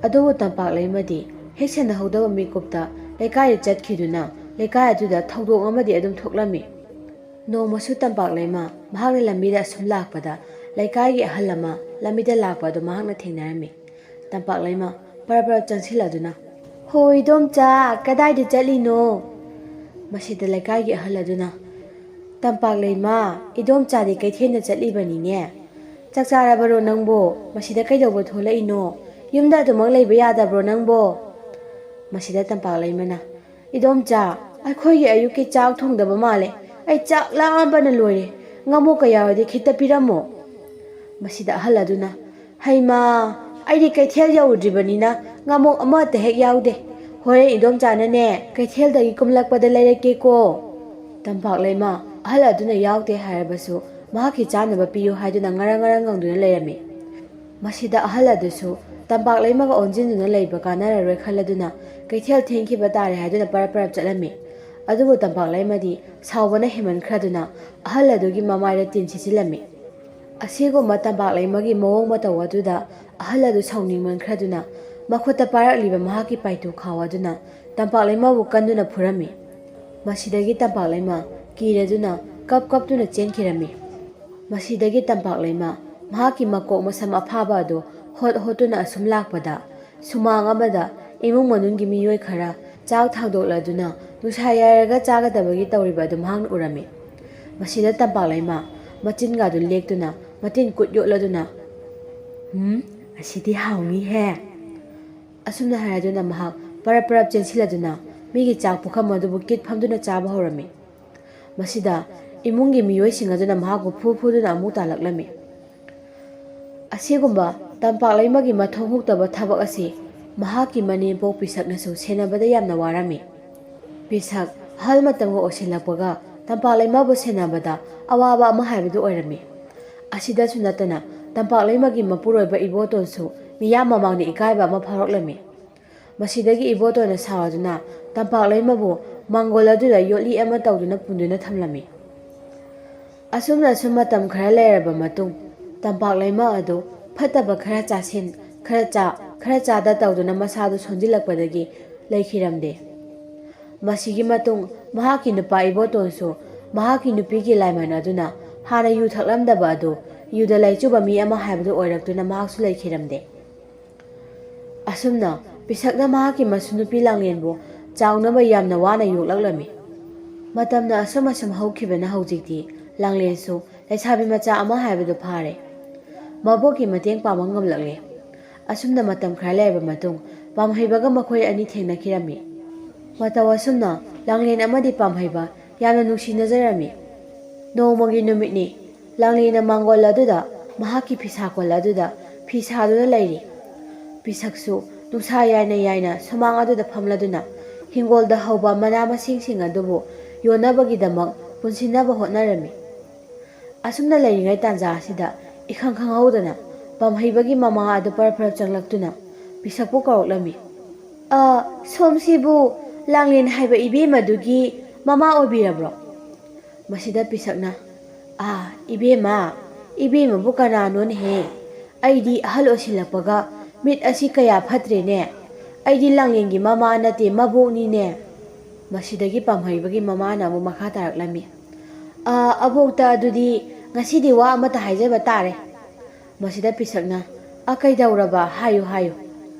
ꯑꯗꯨꯕꯨ ꯇꯝꯄꯥꯛ ꯂꯩꯃꯗꯤ ꯍꯦꯛ ꯁꯦꯟꯅꯍꯧꯗꯕ ꯃꯤꯀꯨꯞꯇ ꯂꯩꯀꯥꯏꯗ ꯆꯠꯈꯤꯗꯨꯅ ꯂꯩꯀꯥꯏ ꯑꯗꯨꯗ ꯊꯧꯗꯣꯛ ꯑꯃꯗꯤ ꯑꯗꯨꯝ ꯊꯣꯛꯂꯝꯃꯤ꯫ ꯅꯣꯡꯃꯁꯨ ꯇꯝꯄꯥꯛ ꯂꯩꯃ ꯃꯍꯥꯛꯅ ꯂꯝꯕꯤꯗ ꯑꯁꯨꯝ ꯂꯥꯛꯄꯗ ꯂꯩꯀꯥꯏꯒꯤ ꯑꯍꯜ ꯑꯃ ꯂꯝꯕꯤꯗ ꯂꯥꯛꯄ ꯑꯗꯨ ꯃꯍꯥꯛꯅ ꯊꯦꯡꯅꯔꯝꯃꯤ꯫ ꯇꯝꯄꯥꯛ ꯂꯩꯃ ꯄꯔꯞ ꯄꯔꯞ ꯆꯪꯁꯤꯜꯂꯗꯨꯅ, "ꯍꯣ ꯏꯗꯣꯝꯆꯥ, ꯀꯗꯥꯏꯗ ꯆꯠꯂꯤꯅꯣ?" ꯃꯁꯤꯗ ꯂꯩꯀꯥꯏꯒꯤ ꯑꯍꯜ ꯑꯗꯨꯅ, "ꯇꯝꯄꯥꯛ ꯂꯩꯃ, ꯏꯗꯣꯝꯆꯥꯗꯤ ꯀꯩꯊꯦꯜꯗ ꯆꯠꯂꯤꯕꯅꯤꯅꯦ꯫ ꯆꯥꯛ ꯆꯥꯔꯕꯔꯣ ꯅꯪꯕꯣ? ꯃꯁꯤꯗ ꯀꯩꯗꯧꯕ ꯊꯣꯛꯂꯛꯏꯅꯣ? ꯌꯨꯝꯗ ꯑꯗꯨꯃꯛ ꯂꯩꯕ ꯌꯥꯗꯕ꯭ꯔꯣ ꯅꯪꯕꯣ?" ꯃꯁꯤꯗ ꯇꯝꯄꯥꯛ ꯂꯩꯃꯅ, "ꯏꯗꯣꯝꯆꯥ, ꯑꯩꯈꯣꯏꯒꯤ ꯑꯌꯨꯛꯀꯤ ꯆꯥꯛ ꯊꯣꯡꯗꯕ ꯃꯥꯜꯂꯦ꯫ ꯑꯩ ꯆꯥꯛ ꯂꯥꯝꯕꯅ ꯂꯣꯏꯔꯦ꯫ ꯉꯥꯃꯣꯛꯀ ꯌꯥꯎꯔꯗꯤ ꯈꯤꯇ ꯄꯤꯔꯝꯃꯣ꯫" ꯃꯁꯤꯗ ꯑꯍꯜ ꯑꯗꯨꯅ, "ꯍꯩꯃꯥ, ꯑꯩꯗꯤ ꯀꯩꯊꯦꯜ ꯌꯧꯔꯨꯗ꯭ꯔꯤꯕꯅꯤꯅ ꯉꯥꯃꯣꯛ ꯑꯃꯠꯇ ꯍꯦꯛ ꯌꯥꯎꯗꯦ꯫ ꯍꯣꯔꯦꯟ ꯏꯗꯣꯝꯆꯥꯅꯅꯦ ꯀꯩꯊꯦꯜꯗꯒꯤ ꯀꯨꯝꯂꯛꯄꯗ ꯂꯩꯔꯛꯀꯦꯀꯣ꯫" ꯇꯝꯄꯥꯛ ꯂꯩꯃ ꯑꯍꯜ ꯑꯗꯨꯅ ꯌꯥꯎꯗꯦ ꯍꯥꯏꯔꯕꯁꯨ ꯃꯍꯥꯛꯀꯤ ꯆꯥꯅꯕ ꯄꯤꯌꯨ ꯍꯥꯏꯗꯨꯅ ꯉꯔꯪ ꯉꯔꯪ ꯉꯪꯗꯨꯅ ꯂꯩꯔꯝꯃꯤ꯫ ꯃꯁꯤꯗ ꯑꯍꯜ ꯑꯗꯨꯁꯨ ꯇꯝꯄꯥꯛ ꯂꯩꯃꯒ ꯑꯣꯟꯁꯤꯟꯗꯨꯅ ꯂꯩꯕ ꯀꯥꯟꯅꯔꯔꯣꯏ ꯈꯜꯂꯗꯨꯅ ꯀꯩꯊꯦꯜ ꯊꯦꯡꯈꯤꯕ ꯇꯥꯔꯦ ꯍꯥꯏꯗꯨꯅ ꯄꯔꯞ ꯄꯔꯞ ꯆꯠꯂꯝꯃꯤ꯫ ꯑꯗꯨꯕꯨ ꯇꯝꯄꯥꯛ ꯂꯩꯃꯗꯤ ꯁꯥꯎꯕꯅ ꯍꯦꯟꯃꯟꯈ꯭ꯔꯗꯨꯅ ꯑꯍꯜ ꯑꯗꯨꯒꯤ ꯃꯃꯥꯏꯗ ꯇꯤꯟ ꯁꯤꯠꯆꯤꯜꯂꯝꯃꯤ꯫ ꯑꯁꯤꯒꯨꯝꯕ ꯇꯝꯄꯥꯛ ꯂꯩꯃꯒꯤ ꯃꯑꯣꯡ ꯃꯇꯧ ꯑꯗꯨꯗ ꯑꯍꯜ ꯑꯗꯨ ꯁꯥꯎꯅꯤꯡꯃꯟꯈ꯭ꯔꯗꯨꯅ ꯃꯈꯨꯠꯇ ꯄꯥꯏꯔꯛꯂꯤꯕ ꯃꯍꯥꯛꯀꯤ ꯄꯥꯏꯇꯨ ꯈꯥꯎ ꯑꯗꯨꯅ ꯇꯝꯄꯥꯛ ꯂꯩꯃꯕꯨ ꯀꯟꯗꯨꯅ ꯐꯨꯔꯝꯃꯤ꯫ ꯃꯁꯤꯗꯒꯤ ꯇꯝꯄꯥꯛ ꯂꯩꯃ ꯀꯤꯔꯗꯨꯅ ꯀꯞ ꯀꯞꯇꯨꯅ ꯆꯦꯟꯈꯤꯔꯝꯃꯤ꯫ ꯃꯁꯤꯗꯒꯤ ꯇꯝꯄꯥꯛ ꯂꯩꯃ ꯃꯍꯥꯛꯀꯤ ꯃꯀꯣꯛ ꯃꯁꯝ ꯑꯐꯥꯕ ꯑꯗꯨ ꯍꯣꯠ ꯍꯣꯠꯇꯨꯅ ꯑꯁꯨꯝ ꯂꯥꯛꯄꯗ, ꯁꯨꯃꯥꯡ ꯑꯃꯗ ꯏꯃꯨꯡ ꯃꯅꯨꯡꯒꯤ ꯃꯤꯑꯣꯏ ꯈꯔ ꯆꯥꯛ ꯊꯥꯡꯗꯣꯛꯂꯗꯨꯅ ꯅꯨꯡꯁꯥ ꯌꯥꯏꯔꯒ ꯆꯥꯒꯗꯕꯒꯤ ꯇꯧꯔꯤꯕ ꯑꯗꯨ ꯃꯍꯥꯛꯅ ꯎꯔꯝꯃꯤ꯫ ꯃꯁꯤꯗ ꯇꯝꯄꯥꯛ ꯂꯩꯃ ꯃꯆꯤꯟꯒꯗꯨ ꯂꯦꯛꯇꯨꯅ ꯃꯇꯤꯟ ꯀꯨꯠ ꯌꯣꯠꯂꯗꯨꯅ, "ꯍꯨꯝ, ꯑꯁꯤꯗꯤ ꯍꯥꯎꯅꯤꯍꯦ!" ꯑꯁꯨꯝꯅ ꯍꯥꯏꯔꯗꯨꯅ ꯃꯍꯥꯛ ꯄꯔꯞ ꯄꯔꯞ ꯆꯦꯟꯁꯤꯜꯂꯗꯨꯅ ꯃꯤꯒꯤ ꯆꯥꯛ ꯄꯨꯈꯝ ꯑꯗꯨꯕꯨ ꯀꯤꯠ ꯐꯝꯗꯨꯅ ꯆꯥꯕ ꯍꯧꯔꯝꯃꯤ꯫ ꯃꯁꯤꯗ ꯏꯃꯨꯡꯒꯤ ꯃꯤꯑꯣꯏꯁꯤꯡ ꯑꯗꯨꯅ ꯃꯍꯥꯛꯄꯨ ꯐꯨ ꯐꯨꯗꯨꯅ ꯑꯃꯨꯛ ꯇꯥꯜꯂꯛꯂꯝꯃꯤ꯫ ꯑꯁꯤꯒꯨꯝꯕ ꯇꯝꯄꯥꯛ ꯂꯩꯃꯒꯤ ꯃꯊꯣꯡ ꯍꯨꯛꯇꯕ ꯊꯕꯛ ꯑꯁꯤ ꯃꯍꯥꯛꯀꯤ ꯃꯅꯦꯝꯄꯣꯛ ꯄꯤꯁꯛꯅꯁꯨ ꯁꯦꯟꯅꯕꯗ ꯌꯥꯝꯅ ꯋꯥꯔꯝꯃꯤ꯫ ꯄꯤꯁꯛ ꯑꯍꯜ ꯃꯇꯝꯒ ꯑꯣꯏꯁꯤꯜꯂꯛꯄꯒ ꯇꯝꯄꯥꯛ ꯂꯩꯃꯕꯨ ꯁꯦꯟꯅꯕꯗ ꯑꯋꯥꯕ ꯑꯃ ꯍꯥꯏꯕꯗꯨ ꯑꯣꯏꯔꯝꯃꯤ꯫ ꯑꯁꯤꯗꯁꯨ ꯅꯠꯇꯅ ꯇꯝꯄꯥꯛ ꯂꯩꯃꯒꯤ ꯃꯄꯨꯔꯣꯏꯕ ꯏꯕꯣꯇꯣꯟꯁꯨ ꯃꯤꯌꯥꯝ ꯃꯃꯥꯡꯗ ꯏꯀꯥꯏꯕ ꯑꯃ ꯐꯥꯎꯔꯛꯂꯝꯃꯤ꯫ ꯃꯁꯤꯗꯒꯤ ꯏꯕꯣꯇꯣꯟꯅ ꯁꯥꯎꯔꯗꯨꯅ ꯇꯝꯄꯥꯛ ꯂꯩꯃꯕꯨ ꯃꯥꯡꯒꯣꯜ ꯑꯗꯨꯗ ꯌꯣꯠꯂꯤ ꯑꯃ ꯇꯧꯗꯨꯅ ꯄꯨꯟꯗꯨꯅ ꯊꯝꯂꯝꯃꯤ꯫ ꯑꯁꯨꯝꯅ ꯑꯁꯨꯝ ꯃꯇꯝ ꯈꯔ ꯂꯩꯔꯕ ꯃꯇꯨꯡ, ꯇꯝꯄꯥꯛ ꯂꯩꯃ ꯑꯗꯨ ꯐꯠꯇꯕ ꯈꯔ ꯆꯥꯁꯤꯟ, ꯈꯔ ꯆꯥ, ꯈꯔ ꯆꯥꯗ ꯇꯧꯗꯨꯅ ꯃꯁꯥꯗꯨ ꯁꯣꯟꯖꯤꯜꯂꯛꯄꯗꯒꯤ ꯂꯩꯈꯤꯔꯝꯗꯦ꯫ ꯃꯁꯤꯒꯤ ꯃꯇꯨꯡ ꯃꯍꯥꯛꯀꯤ ꯅꯨꯄꯥ ꯏꯕꯣꯇꯣꯟꯁꯨ ꯃꯍꯥꯛꯀꯤ ꯅꯨꯄꯤꯒꯤ ꯂꯥꯏꯃꯟ ꯑꯗꯨꯅ ꯍꯥꯟꯅ ꯌꯨ ꯊꯛꯂꯝꯗꯕ ꯑꯗꯨ ꯌꯨꯗ ꯂꯥꯏꯆꯨꯕ ꯃꯤ ꯑꯃ ꯍꯥꯏꯕꯗꯨ ꯑꯣꯏꯔꯛꯇꯨꯅ ꯃꯍꯥꯛꯁꯨ ꯂꯩꯈꯤꯔꯝꯗꯦ꯫ ꯑꯁꯨꯝꯅ ꯄꯤꯁꯛꯅ ꯃꯍꯥꯛꯀꯤ ꯃꯁꯨ ꯅꯨꯄꯤ ꯂꯥꯡꯂꯦꯟꯕꯨ ꯆꯥꯎꯅꯕ ꯌꯥꯝꯅ ꯋꯥꯅ ꯌꯣꯛꯂꯛꯂꯝꯃꯤ꯫ ꯃꯇꯝꯅ ꯑꯁꯨꯝ ꯑꯁꯨꯝ ꯍꯧꯈꯤꯕꯅ ꯍꯧꯖꯤꯛꯇꯤ ꯂꯥꯡꯂꯦꯟꯁꯨ ꯂꯩꯁꯥꯕꯤ ꯃꯆꯥ ꯑꯃ ꯍꯥꯏꯕꯗꯨ ꯐꯥꯔꯦ꯫ ꯃꯕꯣꯛꯀꯤ ꯃꯇꯦꯡ ꯄꯥꯡꯕ ꯉꯝꯂꯛꯂꯦ꯫ ꯑꯁꯨꯝꯅ ꯃꯇꯝ ꯈꯔ ꯂꯩꯔꯕ ꯃꯇꯨꯡ ꯄꯥꯝꯍꯩꯕꯒ ꯃꯈꯣꯏ ꯑꯅꯤ ꯊꯦꯡꯅꯈꯤꯔꯝꯃꯤ꯫ ꯃꯇꯧ ꯑꯁꯨꯝꯅ ꯂꯥꯡꯂꯦꯟ ꯑꯃꯗꯤ ꯄꯥꯝꯍꯩꯕ ꯌꯥꯝꯅ ꯅꯨꯡꯁꯤꯅꯖꯔꯝꯃꯤ꯫ ꯅꯣꯡꯃꯒꯤ ꯅꯨꯃꯤꯠꯅꯤ꯫ ꯂꯥꯡꯂꯦꯟꯅ ꯃꯥꯡꯒꯣꯜ ꯑꯗꯨꯗ ꯃꯍꯥꯛꯀꯤ ꯐꯤꯁꯥꯀꯣꯜ ꯑꯗꯨꯗ ꯐꯤ ꯁꯥꯗꯨꯅ ꯂꯩꯔꯤ꯫ ꯄꯤꯁꯛꯁꯨ ꯅꯨꯡꯁꯥ ꯌꯥꯏꯅ ꯌꯥꯏꯅ ꯁꯨꯃꯥꯡ ꯑꯗꯨꯗ ꯐꯝꯂꯗꯨꯅ ꯍꯤꯡꯒꯣꯜꯗ ꯍꯧꯕ ꯃꯅꯥ ꯃꯁꯤꯡꯁꯤꯡ ꯑꯗꯨꯕꯨ ꯌꯣꯟꯅꯕꯒꯤꯗꯃꯛ ꯄꯨꯟꯁꯤꯟꯅꯕ ꯍꯣꯠꯅꯔꯝꯃꯤ꯫ ꯑꯁꯨꯝꯅ ꯂꯩꯔꯤꯉꯩ ꯇꯥꯟꯖꯥ ꯑꯁꯤꯗ ꯏꯈꯪ ꯈꯪꯍꯧꯗꯅ ꯄꯥꯝꯍꯩꯕꯒꯤ ꯃꯃꯥ ꯑꯗꯨ ꯄꯔꯞ ꯄꯔꯞ ꯆꯪꯂꯛꯇꯨꯅ ꯄꯤꯁꯛꯄꯨ ꯀꯧꯔꯛꯂꯝꯃꯤ꯫ "ꯑ, ꯁꯣꯝꯁꯤꯕꯨ ꯂꯥꯡꯂꯦꯟ ꯍꯥꯏꯕ ꯏꯕꯦꯝꯃꯗꯨꯒꯤ ꯃꯃꯥ ꯑꯣꯏꯕꯤꯔꯕ꯭ꯔꯣ?" ꯃꯁꯤꯗ ꯄꯤꯁꯛꯅ, "ꯑꯥ, ꯏꯕꯦꯝꯃ, ꯏꯕꯦꯝꯃꯕꯨ ꯀꯅꯥꯅꯣꯅꯦꯍꯦ? ꯑꯩꯗꯤ ꯑꯍꯜ ꯑꯣꯏꯁꯤꯜꯂꯛꯄꯒ ꯃꯤꯠ ꯑꯁꯤ ꯀꯌꯥ ꯐꯠꯇ꯭ꯔꯦꯅꯦ꯫ ꯑꯩꯗꯤ ꯂꯥꯡꯂꯦꯟꯒꯤ ꯃꯃꯥ ꯅꯠꯇꯦ, ꯃꯕꯣꯛꯅꯤꯅꯦ꯫" ꯃꯁꯤꯗꯒꯤ ꯄꯥꯝꯍꯩꯕꯒꯤ ꯃꯃꯥꯅ ꯑꯃꯨꯛ ꯃꯈꯥ ꯇꯥꯔꯛꯂꯝꯃꯤ꯫ "ꯑ, ꯑꯕꯣꯛꯇ ꯑꯗꯨꯗꯤ ꯉꯁꯤꯗꯤ ꯋꯥ ꯑꯃꯇ ꯍꯥꯏꯖꯕ ꯇꯥꯔꯦ꯫" ꯃꯁꯤꯗ ꯄꯤꯁꯛꯅ, "ꯑ, ꯀꯩꯗꯧꯔꯕ? ꯍꯥꯏꯌꯨ, ꯍꯥꯏꯌꯨ꯫"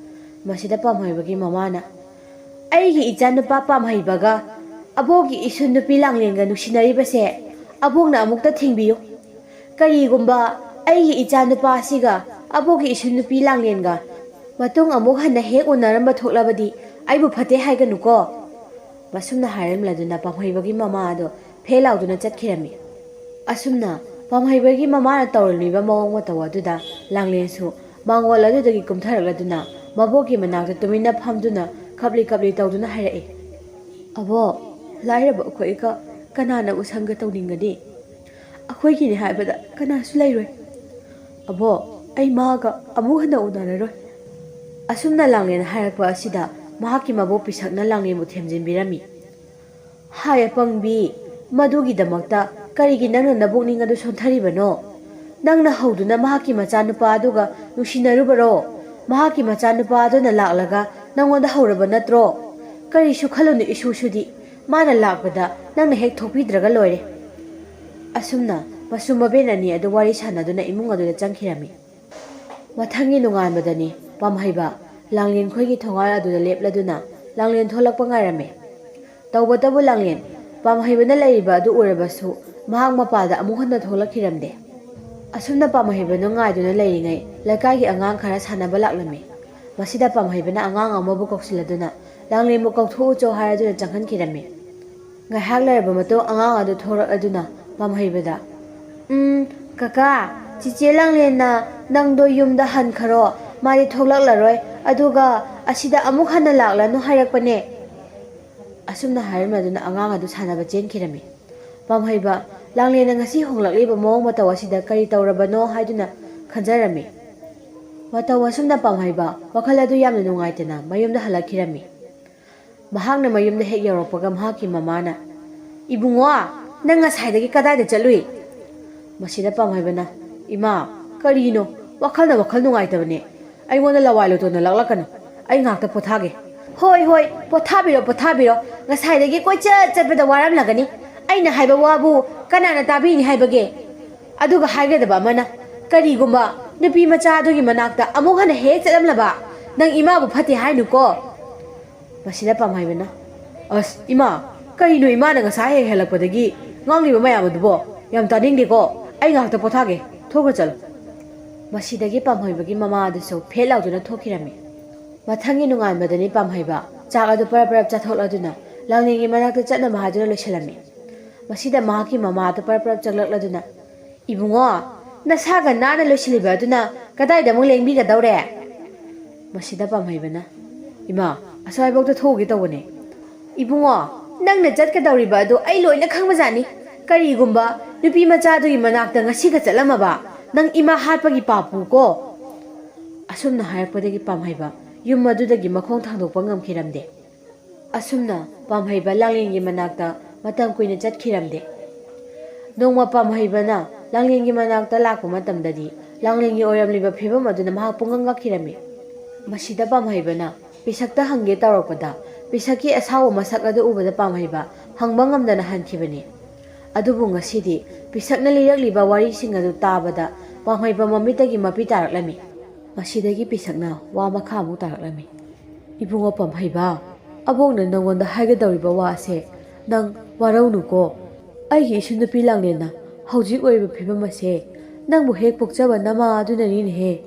ꯃꯁꯤꯗ ꯄꯥꯝꯍꯩꯕꯒꯤ ꯃꯃꯥꯅ, "ꯑꯩꯒꯤ ꯏꯆꯥꯅꯨꯄꯥ ꯄꯥꯝꯍꯩꯕꯒ ꯑꯕꯣꯛꯀꯤ ꯏꯁꯨ ꯅꯨꯄꯤ ꯂꯥꯡꯂꯦꯟꯒ ꯅꯨꯡꯁꯤꯅꯔꯤꯕꯁꯦ ꯑꯕꯣꯛꯅ ꯑꯃꯨꯛꯇ ꯊꯤꯡꯕꯤꯌꯨ꯫ ꯀꯔꯤꯒꯨꯝꯕ ꯑꯩꯒꯤ ꯏꯆꯥꯅꯨꯄꯥ ꯑꯁꯤꯒ ꯑꯕꯣꯛꯀꯤ ꯏꯁꯨ ꯅꯨꯄꯤ ꯂꯥꯡꯂꯦꯟꯒ ꯃꯇꯨꯡ ꯑꯃꯨꯛ ꯍꯟꯅ ꯍꯦꯛ ꯎꯅꯔꯝꯕ ꯊꯣꯛꯂꯕꯗꯤ ꯑꯩꯕꯨ ꯐꯠꯇꯦ ꯍꯥꯏꯒꯅꯨꯀꯣ꯫" ꯃꯁꯨꯝꯅ ꯍꯥꯏꯔꯝꯂꯗꯨꯅ ꯄꯥꯝꯍꯩꯕꯒꯤ ꯃꯃꯥ ꯑꯗꯣ ꯐꯦ ꯂꯥꯎꯗꯨꯅ ꯆꯠꯈꯤꯔꯝꯃꯤ꯫ ꯑꯁꯨꯝꯅ ꯄꯥꯝꯍꯩꯕꯒꯤ ꯃꯃꯥꯅ ꯇꯧꯔꯝꯂꯤꯕ ꯃꯑꯣꯡ ꯃꯇꯧ ꯑꯗꯨꯗ ꯂꯥꯡꯂꯦꯟꯁꯨ ꯃꯥꯡꯒꯣꯜ ꯑꯗꯨꯗꯒꯤ ꯀꯨꯝꯊꯔꯛꯂꯗꯨꯅ ꯃꯕꯣꯛꯀꯤ ꯃꯅꯥꯛꯇ ꯇꯨꯃꯤꯟꯅ ꯐꯝꯗꯨꯅ ꯈꯞꯂꯤ ꯈꯞꯂꯤ ꯇꯧꯗꯨꯅ ꯍꯥꯏꯔꯛꯏ, "ꯑꯕꯣꯛ, ꯂꯥꯏꯔꯕ ꯑꯩꯈꯣꯏꯒ ꯀꯅꯥꯅ ꯎꯁꯪꯒ ꯇꯧꯅꯤꯡꯒꯅꯤ? ꯑꯩꯈꯣꯏꯒꯤꯅꯤ ꯍꯥꯏꯕꯗ ꯀꯅꯥꯁꯨ ꯂꯩꯔꯣꯏ꯫ ꯑꯕꯣ, ꯑꯩ ꯃꯥꯒ ꯑꯃꯨꯛ ꯍꯟꯅ ꯎꯅꯔꯔꯣꯏ꯫ ꯑꯁꯨꯝꯅ ꯂꯥꯡꯂꯦꯟ ꯍꯥꯏꯔꯛꯄ ꯑꯁꯤꯗ ꯃꯍꯥꯛꯀꯤ ꯃꯕꯣꯛ ꯄꯤꯁꯛꯅ ꯂꯥꯡꯂꯦꯟꯕꯨ ꯊꯦꯝꯖꯤꯟꯕꯤꯔꯝꯃꯤ꯫ ꯍꯥꯏ ꯑꯄꯪꯕꯤ, ꯃꯗꯨꯒꯤꯗꯃꯛꯇ ꯀꯔꯤꯒꯤ ꯅꯪꯅ ꯅꯕꯨꯛꯅꯤꯡ ꯑꯗꯨ ꯁꯣꯟꯊꯔꯤꯕꯅꯣ? ꯅꯪꯅ ꯍꯧꯗꯨꯅ ꯃꯍꯥꯛꯀꯤ ꯃꯆꯥꯅꯨꯄꯥ ꯑꯗꯨꯒ ꯅꯨꯡꯁꯤꯅꯔꯨꯕꯔꯣ? ꯃꯍꯥꯛꯀꯤ ꯃꯆꯥꯅꯨꯄꯥ ꯑꯗꯨꯅ ꯂꯥꯛꯂꯒ ꯅꯪꯉꯣꯟꯗ ꯍꯧꯔꯕ ꯅꯠꯇ꯭ꯔꯣ? ꯀꯔꯤꯁꯨ ꯈꯜꯂꯨꯅꯨ ꯏꯁꯨꯁꯨꯗꯤ, ꯃꯥꯅ ꯂꯥꯛꯄꯗ ꯅꯪꯅ ꯍꯦꯛ ꯊꯣꯛꯄꯤꯗ꯭ꯔꯒ ꯂꯣꯏꯔꯦ꯫ ꯑꯁꯨꯝꯅ ꯃꯁꯨ ꯃꯕꯦꯟ ꯑꯅꯤ ꯑꯗꯨ ꯋꯥꯔꯤ ꯁꯥꯟꯅꯗꯨꯅ ꯏꯃꯨꯡ ꯑꯗꯨꯗ ꯆꯪꯈꯤꯔꯝꯃꯤ꯫ ꯃꯊꯪꯒꯤ ꯅꯣꯡꯉꯥꯟꯕꯗꯅꯤ ꯄꯥꯝꯍꯩꯕ ꯂꯥꯡꯂꯦꯟꯈꯣꯏꯒꯤ ꯊꯣꯡꯒꯥꯜ ꯑꯗꯨꯗ ꯂꯦꯞꯂꯗꯨꯅ ꯂꯥꯡꯂꯦꯟ ꯊꯣꯛꯂꯛꯄ ꯉꯥꯏꯔꯝꯃꯤ꯫ ꯇꯧꯕꯇꯕꯨ ꯂꯥꯡꯂꯦꯟ ꯄꯥꯝꯍꯩꯕꯅ ꯂꯩꯔꯤꯕ ꯑꯗꯨ ꯎꯔꯕꯁꯨ ꯃꯍꯥꯛ ꯃꯄꯥꯗ ꯑꯃꯨꯛ ꯍꯟꯅ ꯊꯣꯛꯂꯛꯈꯤꯔꯝꯗꯦ꯫ ꯑꯁꯨꯝꯅ ꯄꯥꯝꯍꯩꯕꯗꯨ ꯉꯥꯏꯗꯨꯅ ꯂꯩꯔꯤꯉꯩ ꯂꯩꯀꯥꯏꯒꯤ ꯑꯉꯥꯡ ꯈꯔ ꯁꯥꯟꯅꯕ ꯂꯥꯛꯂꯝꯃꯤ꯫ ꯃꯁꯤꯗ ꯄꯥꯝꯍꯩꯕꯅ ꯑꯉꯥꯡ ꯑꯃꯕꯨ ꯀꯧꯁꯤꯜꯂꯗꯨꯅ ꯂꯥꯡꯂꯦꯟꯕꯨ ꯀꯧꯊꯣꯛꯎꯆꯣ ꯍꯥꯏꯔꯗꯨꯅ ꯆꯪꯍꯟꯈꯤꯔꯝꯃꯤ꯫ ꯉꯥꯏꯍꯥꯛ ꯂꯩꯔꯕ ꯃꯇꯨꯡ ꯑꯉꯥꯡ ꯑꯗꯨ ꯊꯣꯔꯛꯂꯗꯨꯅ ꯄꯥꯝꯍꯩꯕꯗ, "ꯎꯝ, ꯀꯀꯥ, ꯆꯤꯆꯦ ꯂꯥꯡꯂꯦꯟꯅ ꯅꯪꯗꯣ ꯌꯨꯝꯗ ꯍꯟꯈꯔꯣ, ꯃꯥꯗꯤ ꯊꯣꯛꯂꯛꯂꯔꯣꯏ, ꯑꯗꯨꯒ ꯑꯁꯤꯗ ꯑꯃꯨꯛ ꯍꯟꯅ ꯂꯥꯛꯂꯅꯨ ꯍꯥꯏꯔꯛꯄꯅꯦ"꯫ ꯑꯁꯨꯝꯅ ꯍꯥꯏꯔꯝꯂꯗꯨꯅ ꯑꯉꯥꯡ ꯑꯗꯨ ꯁꯥꯟꯅꯕ ꯆꯦꯟꯈꯤꯔꯝꯃꯤ꯫ ꯄꯥꯝꯍꯩꯕ ꯂꯥꯡꯂꯦꯟꯅ ꯉꯁꯤ ꯍꯣꯡꯂꯛꯂꯤꯕ ꯃꯑꯣꯡ ꯃꯇꯧ ꯑꯁꯤꯗ ꯀꯔꯤ ꯇꯧꯔꯕꯅꯣ ꯍꯥꯏꯗꯨꯅ ꯈꯟꯖꯔꯝꯃꯤ꯫ ꯃꯇꯧ ꯑꯁꯨꯝꯅ ꯄꯥꯝꯍꯩꯕ ꯋꯥꯈꯜ ꯑꯗꯨ ꯌꯥꯝꯅ ꯅꯨꯡꯉꯥꯏꯇꯅ ꯃꯌꯨꯝꯗ ꯍꯜꯂꯛꯈꯤꯔꯝꯃꯤ꯫ ꯃꯍꯥꯛꯅ ꯃꯌꯨꯝꯗ ꯍꯦꯛ ꯌꯧꯔꯛꯄꯒ ꯃꯍꯥꯛꯀꯤ ꯃꯃꯥꯅ, "ꯏꯕꯨꯡꯉꯣ, ꯅꯪ ꯉꯁꯥꯏꯗꯒꯤ ꯀꯗꯥꯏꯗ ꯆꯠꯂꯨꯏ?" ꯃꯁꯤꯗ ꯄꯥꯝꯍꯩꯕꯅ, "ꯏꯃꯥ, ꯀꯔꯤꯅꯣ? ꯋꯥꯈꯜꯅ ꯋꯥꯈꯜ ꯅꯨꯡꯉꯥꯏꯇꯕꯅꯦ꯫ ꯑꯩꯉꯣꯟꯗ ꯂꯋꯥꯏ ꯂꯨꯇꯣꯟꯗ ꯂꯥꯛꯂꯛꯀꯅꯨ꯫ ꯑꯩ ꯉꯥꯛꯇ ꯄꯣꯊꯥꯒꯦ"꯫ "ꯍꯣꯏ, ꯍꯣꯏ, ꯄꯣꯊꯥꯕꯤꯔꯣ, ꯄꯣꯊꯥꯕꯤꯔꯣ꯫ ꯉꯁꯥꯏꯗꯒꯤ ꯀꯣꯏꯆꯠ ꯆꯠꯄꯗ ꯋꯥꯔꯝꯂꯒꯅꯤ꯫ ꯑꯩꯅ ꯍꯥꯏꯕ ꯋꯥꯕꯨ ꯀꯅꯥꯅ ꯇꯥꯕꯤꯅꯤ ꯍꯥꯏꯕꯒꯦ? ꯑꯗꯨꯒ ꯍꯥꯏꯒꯗꯕ ꯑꯃꯅ, ꯀꯔꯤꯒꯨꯝꯕ ꯅꯨꯄꯤ ꯃꯆꯥ ꯑꯗꯨꯒꯤ ꯃꯅꯥꯛꯇ ꯑꯃꯨꯛ ꯍꯟꯅ ꯍꯦꯛ ꯆꯠꯂꯝꯂꯕ, ꯅꯪ ꯏꯃꯥꯕꯨ ꯐꯠꯇꯦ ꯍꯥꯏꯅꯨꯀꯣ"꯫ ꯃꯁꯤꯗ ꯄꯥꯝꯍꯩꯕꯅ, "ꯑꯁ, ꯏꯃꯥ, ꯀꯔꯤꯅꯣ ꯏꯃꯥꯅ ꯉꯁꯥꯏ ꯍꯦꯛ ꯍꯜꯂꯛꯄꯗꯒꯤ ꯉꯥꯡꯂꯤꯕ ꯃꯌꯥꯝ ꯑꯗꯨꯕꯣ? ꯌꯥꯝ ꯇꯥꯅꯤꯡꯗꯦꯀꯣ꯫ ꯑꯩ ꯉꯥꯏꯍꯥꯛꯇ ꯄꯣꯊꯥꯒꯦ꯫ ꯊꯣꯛꯈ꯭ꯔꯣ ꯆꯠꯂꯣ"꯫ ꯃꯁꯤꯗꯒꯤ ꯄꯥꯝꯍꯩꯕꯒꯤ ꯃꯃꯥ ꯑꯗꯨꯁꯨ ꯐꯦꯠ ꯂꯥꯎꯗꯨꯅ ꯊꯣꯛꯈꯤꯔꯝꯃꯤ꯫ ꯃꯊꯪꯒꯤ ꯅꯣꯡꯉꯥꯟꯕꯗꯅꯤ ꯄꯥꯝꯍꯩꯕ ꯆꯥꯛ ꯑꯗꯨ ꯄꯔꯞ ꯄꯔꯞ ꯆꯥꯊꯣꯛꯂꯗꯨꯅ ꯂꯥꯡꯂꯦꯟꯒꯤ ꯃꯅꯥꯛꯇ ꯆꯠꯅꯕ ꯍꯥꯏꯗꯨꯅ ꯂꯣꯏꯁꯤꯜꯂꯝꯃꯤ꯫ ꯃꯁꯤꯗ ꯃꯍꯥꯛꯀꯤ ꯃꯃꯥ ꯑꯗꯨ ꯄꯔꯞ ꯄꯔꯞ ꯆꯪꯂꯛꯂꯗꯨꯅ, "ꯏꯕꯨꯡꯉꯣ, ꯅꯁꯥꯒ ꯅꯥꯟꯅ ꯂꯣꯏꯁꯤꯜꯂꯤꯕ ꯑꯗꯨꯅ ꯀꯗꯥꯏꯗ ꯑꯃꯨꯛ ꯂꯦꯡꯕꯤꯒꯗꯧꯔꯦ?" ꯃꯁꯤꯗ ꯄꯥꯝꯍꯩꯕꯅ, "ꯏꯃꯥ, ꯑꯁ꯭ꯋꯥꯏꯐꯥꯎꯗ ꯊꯣꯛꯎꯒꯦ ꯇꯧꯕꯅꯦ"꯫ "ꯏꯕꯨꯡꯉꯣ, ꯅꯪꯅ ꯆꯠꯀꯗꯧꯔꯤꯕ ꯑꯗꯨ ꯑꯩ ꯂꯣꯏꯅ ꯈꯪꯕꯖꯥꯠꯅꯤ꯫ ꯀꯔꯤꯒꯨꯝꯕ ꯅꯨꯄꯤ ꯃꯆꯥꯗꯨꯒꯤ ꯃꯅꯥꯛꯇ ꯉꯁꯤꯒ ꯆꯠꯂꯝꯃꯕ, ꯅꯪ ꯏꯃꯥ ꯍꯥꯠꯄꯒꯤ ꯄꯥꯞꯄꯨꯀꯣ꯫ ꯑꯁꯨꯝꯅ ꯍꯥꯏꯔꯛꯄꯗꯒꯤ ꯄꯥꯝꯍꯩꯕ ꯌꯨꯝ ꯑꯗꯨꯗꯒꯤ ꯃꯈꯣꯡ ꯊꯥꯡꯗꯣꯛꯄ ꯉꯝꯈꯤꯔꯝꯗꯦ꯫ ꯑꯁꯨꯝꯅ ꯄꯥꯝꯍꯩꯕ ꯂꯥꯡꯂꯦꯟꯒꯤ ꯃꯅꯥꯛꯇ ꯃꯇꯝ ꯀꯨꯏꯅ ꯆꯠꯈꯤꯔꯝꯗꯦ꯫ ꯅꯣꯡꯃ ꯄꯥꯝꯍꯩꯕꯅ ꯂꯥꯡꯂꯦꯟꯒꯤ ꯃꯅꯥꯛꯇ ꯂꯥꯛꯄ ꯃꯇꯝꯗꯗꯤ, ꯂꯥꯡꯂꯦꯟꯒꯤ ꯑꯣꯏꯔꯝꯂꯤꯕ ꯐꯤꯕꯝ ꯑꯗꯨꯅ ꯃꯍꯥꯛ ꯄꯨꯡꯉꯛ ꯉꯛꯈꯤꯔꯝꯃꯤ꯫ ꯃꯁꯤꯗ ꯄꯥꯝꯍꯩꯕꯅ ꯄꯤꯁꯛꯇ ꯍꯪꯒꯦ ꯇꯧꯔꯛꯄꯗ, ꯄꯤꯁꯛꯀꯤ ꯑꯁꯥꯎꯕ ꯃꯁꯛ ꯑꯗꯨ ꯎꯕꯗ ꯄꯥꯝꯍꯩꯕ ꯍꯪꯕ ꯉꯝꯗꯅ ꯍꯟꯈꯤꯕꯅꯤ꯫ ꯑꯗꯨꯕꯨ ꯉꯁꯤꯗꯤ ꯄꯤꯁꯛꯅ ꯂꯤꯔꯛꯂꯤꯕ ꯋꯥꯔꯤꯁꯤꯡ ꯑꯗꯨ ꯇꯥꯕꯗ ꯄꯥꯝꯍꯩꯕ ꯃꯃꯤꯠꯇꯒꯤ ꯃꯄꯤ ꯇꯥꯔꯛꯂꯝꯃꯤ꯫ ꯃꯁꯤꯗꯒꯤ ꯄꯤꯁꯛꯅ ꯋꯥ ꯃꯈꯥ ꯑꯃꯨꯛ ꯇꯥꯔꯛꯂꯝꯃꯤ꯫ "ꯏꯕꯨꯡꯉꯣ ꯄꯥꯝꯍꯩꯕ, ꯑꯕꯣꯛꯅ ꯅꯪꯉꯣꯟꯗ ꯍꯥꯏꯒꯗꯧꯔꯤꯕ ꯋꯥ ꯑꯁꯦ ꯅꯪ ꯋꯥꯔꯧꯅꯨꯀꯣ꯫ ꯑꯩꯒꯤ ꯏꯁꯨ ꯅꯨꯄꯤ ꯂꯥꯡꯂꯦꯟꯅ ꯍꯧꯖꯤꯛ ꯑꯣꯏꯔꯤꯕ ꯐꯤꯕꯝ ꯑꯁꯦ ꯅꯪꯕꯨ ꯍꯦꯛ ꯄꯣꯛꯆꯕ ꯅꯃꯥ ꯑꯗꯨꯅꯅꯤꯅꯦꯍꯦ꯫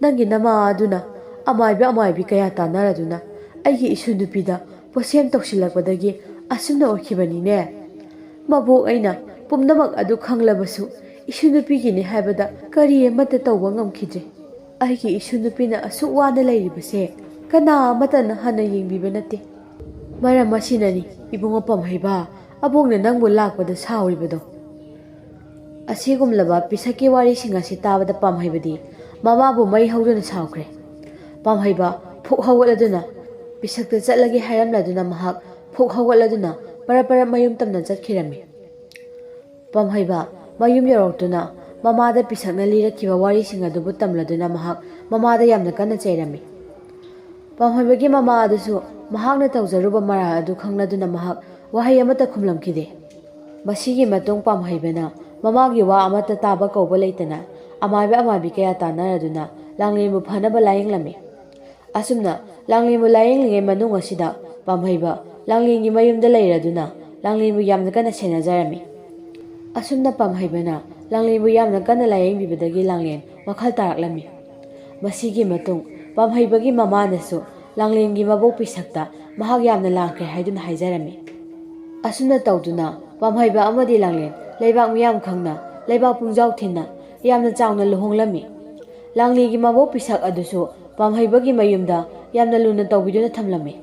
ꯅꯪꯒꯤ ꯅꯃꯥ ꯑꯗꯨꯅ ꯑꯃꯥꯏꯕ ꯑꯃꯥꯏꯕꯤ ꯀꯌꯥ ꯇꯥꯟꯅꯔꯗꯨꯅ ꯑꯩꯒꯤ ꯏꯁꯨ ꯅꯨꯄꯤꯗ ꯄꯣꯠꯁꯦꯝ ꯇꯧꯁꯤꯜꯂꯛꯄꯗꯒꯤ ꯑꯁꯨꯝꯅ ꯑꯣꯏꯈꯤꯕꯅꯤꯅꯦ꯫ ꯃꯕꯣꯛ ꯑꯩꯅ ꯄꯨꯝꯅꯃꯛ ꯑꯗꯨ ꯈꯪꯂꯕꯁꯨ ꯏꯁꯨ ꯅꯨꯄꯤꯒꯤꯅꯤ ꯍꯥꯏꯕꯗ ꯀꯔꯤ ꯑꯃꯠꯇ ꯇꯧꯕ ꯉꯝꯈꯤꯗ꯭ꯔꯦ꯫ ꯑꯩꯒꯤ ꯏꯁꯨ ꯅꯨꯄꯤꯅ ꯑꯁꯨꯛ ꯋꯥꯅ ꯂꯩꯔꯤꯕꯁꯦ ꯀꯅꯥ ꯑꯃꯠꯇꯅ ꯍꯟꯅ ꯌꯦꯡꯕꯤꯕ ꯅꯠꯇꯦ꯫ ꯃꯔꯝ ꯑꯁꯤꯅꯅꯤ ꯏꯕꯨꯡꯉꯣ ꯄꯥꯝꯍꯩꯕ, ꯑꯕꯣꯛꯅ ꯅꯪꯕꯨ ꯂꯥꯛꯄꯗ ꯁꯥꯎꯔꯤꯕꯗꯣ꯫" ꯑꯁꯤꯒꯨꯝꯂꯕ ꯄꯤꯁꯛꯀꯤ ꯋꯥꯔꯤꯁꯤꯡ ꯑꯁꯤ ꯇꯥꯕꯗ ꯄꯥꯝꯍꯩꯕꯗꯤ ꯃꯃꯥꯕꯨ ꯃꯩ ꯍꯧꯗꯨꯅ ꯁꯥꯎꯈ꯭ꯔꯦ꯫ ꯄꯥꯝꯍꯩꯕ ꯐꯨꯛ ꯍꯧꯒꯠꯂꯗꯨꯅ ꯄꯤꯁꯛꯇ ꯆꯠꯂꯒꯦ ꯍꯥꯏꯔꯝꯂꯗꯨꯅ ꯃꯍꯥꯛ ꯐꯨꯛ ꯍꯧꯒꯠꯂꯗꯨꯅ ꯄꯔꯞ ꯄꯔꯞ ꯃꯌꯨꯝ ꯇꯝꯅ ꯆꯠꯈꯤꯔꯝꯃꯤ꯫ ꯄꯥꯝꯍꯩꯕ ꯃꯌꯨꯝ ꯌꯧꯔꯛꯇꯨꯅ ꯃꯃꯥꯗ ꯄꯤꯁꯛꯅ ꯂꯤꯔꯛꯈꯤꯕ ꯋꯥꯔꯤꯁꯤꯡ ꯑꯗꯨꯕꯨ ꯇꯝꯂꯗꯨꯅ ꯃꯍꯥꯛ ꯃꯃꯥꯗ ꯌꯥꯝꯅ ꯀꯟꯅ ꯆꯩꯔꯝꯃꯤ꯫ ꯄꯥꯝꯍꯩꯕꯒꯤ ꯃꯃꯥ ꯑꯗꯨꯁꯨ ꯃꯍꯥꯛꯅ ꯇꯧꯖꯔꯨꯕ ꯃꯔꯥꯜ ꯑꯗꯨ ꯈꯪꯂꯗꯨꯅ ꯃꯍꯥꯛ ꯋꯥꯍꯩ ꯑꯃꯠꯇ ꯈꯨꯝꯂꯝꯈꯤꯗꯦ꯫ ꯃꯁꯤꯒꯤ ꯃꯇꯨꯡ ꯄꯥꯝꯍꯩꯕꯅ ꯃꯃꯥꯒꯤ ꯋꯥ ꯑꯃꯠꯇ ꯇꯥꯕ ꯀꯧꯕ ꯂꯩꯇꯅ ꯑꯃꯥꯏꯕ ꯑꯃꯥꯏꯕꯤ ꯀꯌꯥ ꯇꯥꯟꯅꯔꯗꯨꯅ ꯂꯥꯡꯂꯦꯟꯕꯨ ꯐꯅꯕ ꯂꯥꯌꯦꯡꯂꯝꯃꯤ꯫ ꯑꯁꯨꯝꯅ ꯂꯥꯡꯂꯦꯟꯕꯨ ꯂꯥꯌꯦꯡꯂꯤꯉꯩ ꯃꯅꯨꯡ ꯑꯁꯤꯗ ꯄꯥꯝꯍꯩꯕ ꯂꯥꯡꯂꯦꯟꯒꯤ ꯃꯌꯨꯝꯗ ꯂꯩꯔꯗꯨꯅ ꯂꯥꯡꯂꯦꯟꯕꯨ ꯌꯥꯝꯅ ꯀꯟꯅ ꯁꯦꯟꯅꯖꯔꯝꯃꯤ꯫ ꯑꯁꯨꯝꯅ ꯄꯥꯝꯍꯩꯕꯅ ꯂꯥꯡꯂꯦꯟꯕꯨ ꯌꯥꯝꯅ ꯀꯟꯅ ꯂꯥꯌꯦꯡꯕꯤꯕꯗꯒꯤ ꯂꯥꯡꯂꯦꯟ ꯋꯥꯈꯜ ꯇꯥꯔꯛꯂꯝꯃꯤ꯫ ꯃꯁꯤꯒꯤ ꯃꯇꯨꯡ ꯄꯥꯝꯍꯩꯕꯒꯤ ꯃꯃꯥꯅꯁꯨ ꯂꯥꯡꯂꯦꯟꯒꯤ ꯃꯕꯣꯛ ꯄꯤꯁꯛꯇ ꯃꯍꯥꯛ ꯌꯥꯝꯅ ꯂꯥꯡꯈ꯭ꯔꯦ ꯍꯥꯏꯗꯨꯅ ꯍꯥꯏꯖꯔꯝꯃꯤ꯫ ꯑꯁꯨꯝꯅ ꯇꯧꯗꯨꯅ ꯄꯥꯝꯍꯩꯕ ꯑꯃꯗꯤ ꯂꯥꯡꯂꯦꯟ ꯂꯩꯕꯥꯛ ꯃꯤꯌꯥꯝ ꯈꯪꯅ ꯂꯩꯕꯥꯛ ꯄꯨꯡꯖꯥꯎ ꯊꯤꯟꯅ ꯌꯥꯝꯅ ꯆꯥꯎꯅ ꯂꯨꯍꯣꯡꯂꯝꯃꯤ꯫ ꯂꯥꯡꯂꯦꯟꯒꯤ ꯃꯕꯣꯛ ꯄꯤꯁꯛ ꯑꯗꯨꯁꯨ ꯄꯥꯝꯍꯩꯕꯒꯤ ꯃꯌꯨꯝꯗ ꯌꯥꯝꯅ ꯂꯨꯅ ꯇꯧꯕꯤꯗꯨꯅ ꯊꯝꯂꯝꯃꯤ꯫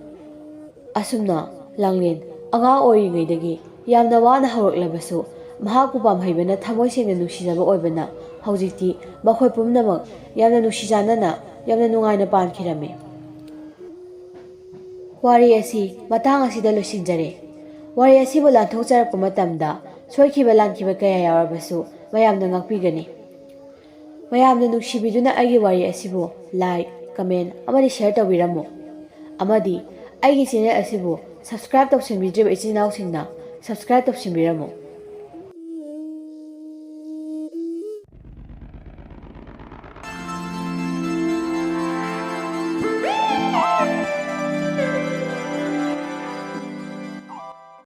ꯑꯁꯨꯝꯅ ꯂꯥꯡꯂꯦꯟ ꯑꯉꯥꯡ ꯑꯣꯏꯔꯤꯉꯩꯗꯒꯤ ꯌꯥꯝꯅ ꯋꯥꯅ ꯍꯧꯔꯛꯂꯕꯁꯨ, ꯃꯍꯥꯛꯄꯨ ꯄꯥꯝꯍꯩꯕꯅ ꯊꯃꯣꯏ ꯁꯦꯡꯅ ꯅꯨꯡꯁꯤꯖꯕ ꯑꯣꯏꯕꯅ, ꯍꯧꯖꯤꯛꯇꯤ ꯃꯈꯣꯏ ꯄꯨꯝꯅꯃꯛ ꯌꯥꯝꯅ ꯅꯨꯡꯁꯤ ꯆꯥꯟꯅꯅ ꯌꯥꯝꯅ ꯅꯨꯡꯉꯥꯏꯅ ꯄꯥꯟꯈꯤꯔꯝꯃꯤ꯫ ꯋꯥꯔꯤ ꯑꯁꯤ ꯃꯇꯥꯡ ꯑꯁꯤꯗ ꯂꯣꯏꯁꯤꯟꯖꯔꯦ꯫ ꯋꯥꯔꯤ ꯑꯁꯤꯕꯨ ꯂꯥꯟꯊꯣꯛꯆꯔꯛꯄ ꯃꯇꯝꯗ ꯁꯣꯏꯈꯤꯕ ꯂꯥꯟꯈꯤꯕ ꯀꯌꯥ ꯌꯥꯎꯔꯕꯁꯨ ꯃꯌꯥꯝꯅ ꯉꯥꯛꯄꯤꯒꯅꯤ꯫ ꯃꯌꯥꯝꯅ ꯅꯨꯡꯁꯤꯕꯤꯗꯨꯅ ꯑꯩꯒꯤ ꯋꯥꯔꯤ ꯑꯁꯤꯕꯨ like, comment ꯑꯃꯗꯤ share ꯇꯧꯕꯤꯔꯝꯃꯨ꯫ ꯑꯃꯗꯤ ꯑꯩꯒꯤ channel ꯑꯁꯤꯕꯨ subscribe ꯇꯧꯁꯤꯟꯕꯤꯗ꯭ꯔꯤꯕ ꯏꯆꯤꯟ ꯏꯅꯥꯎꯁꯤꯡꯅ subscribe ꯇꯧꯁꯤꯟꯕꯤꯔꯝꯃꯨ꯫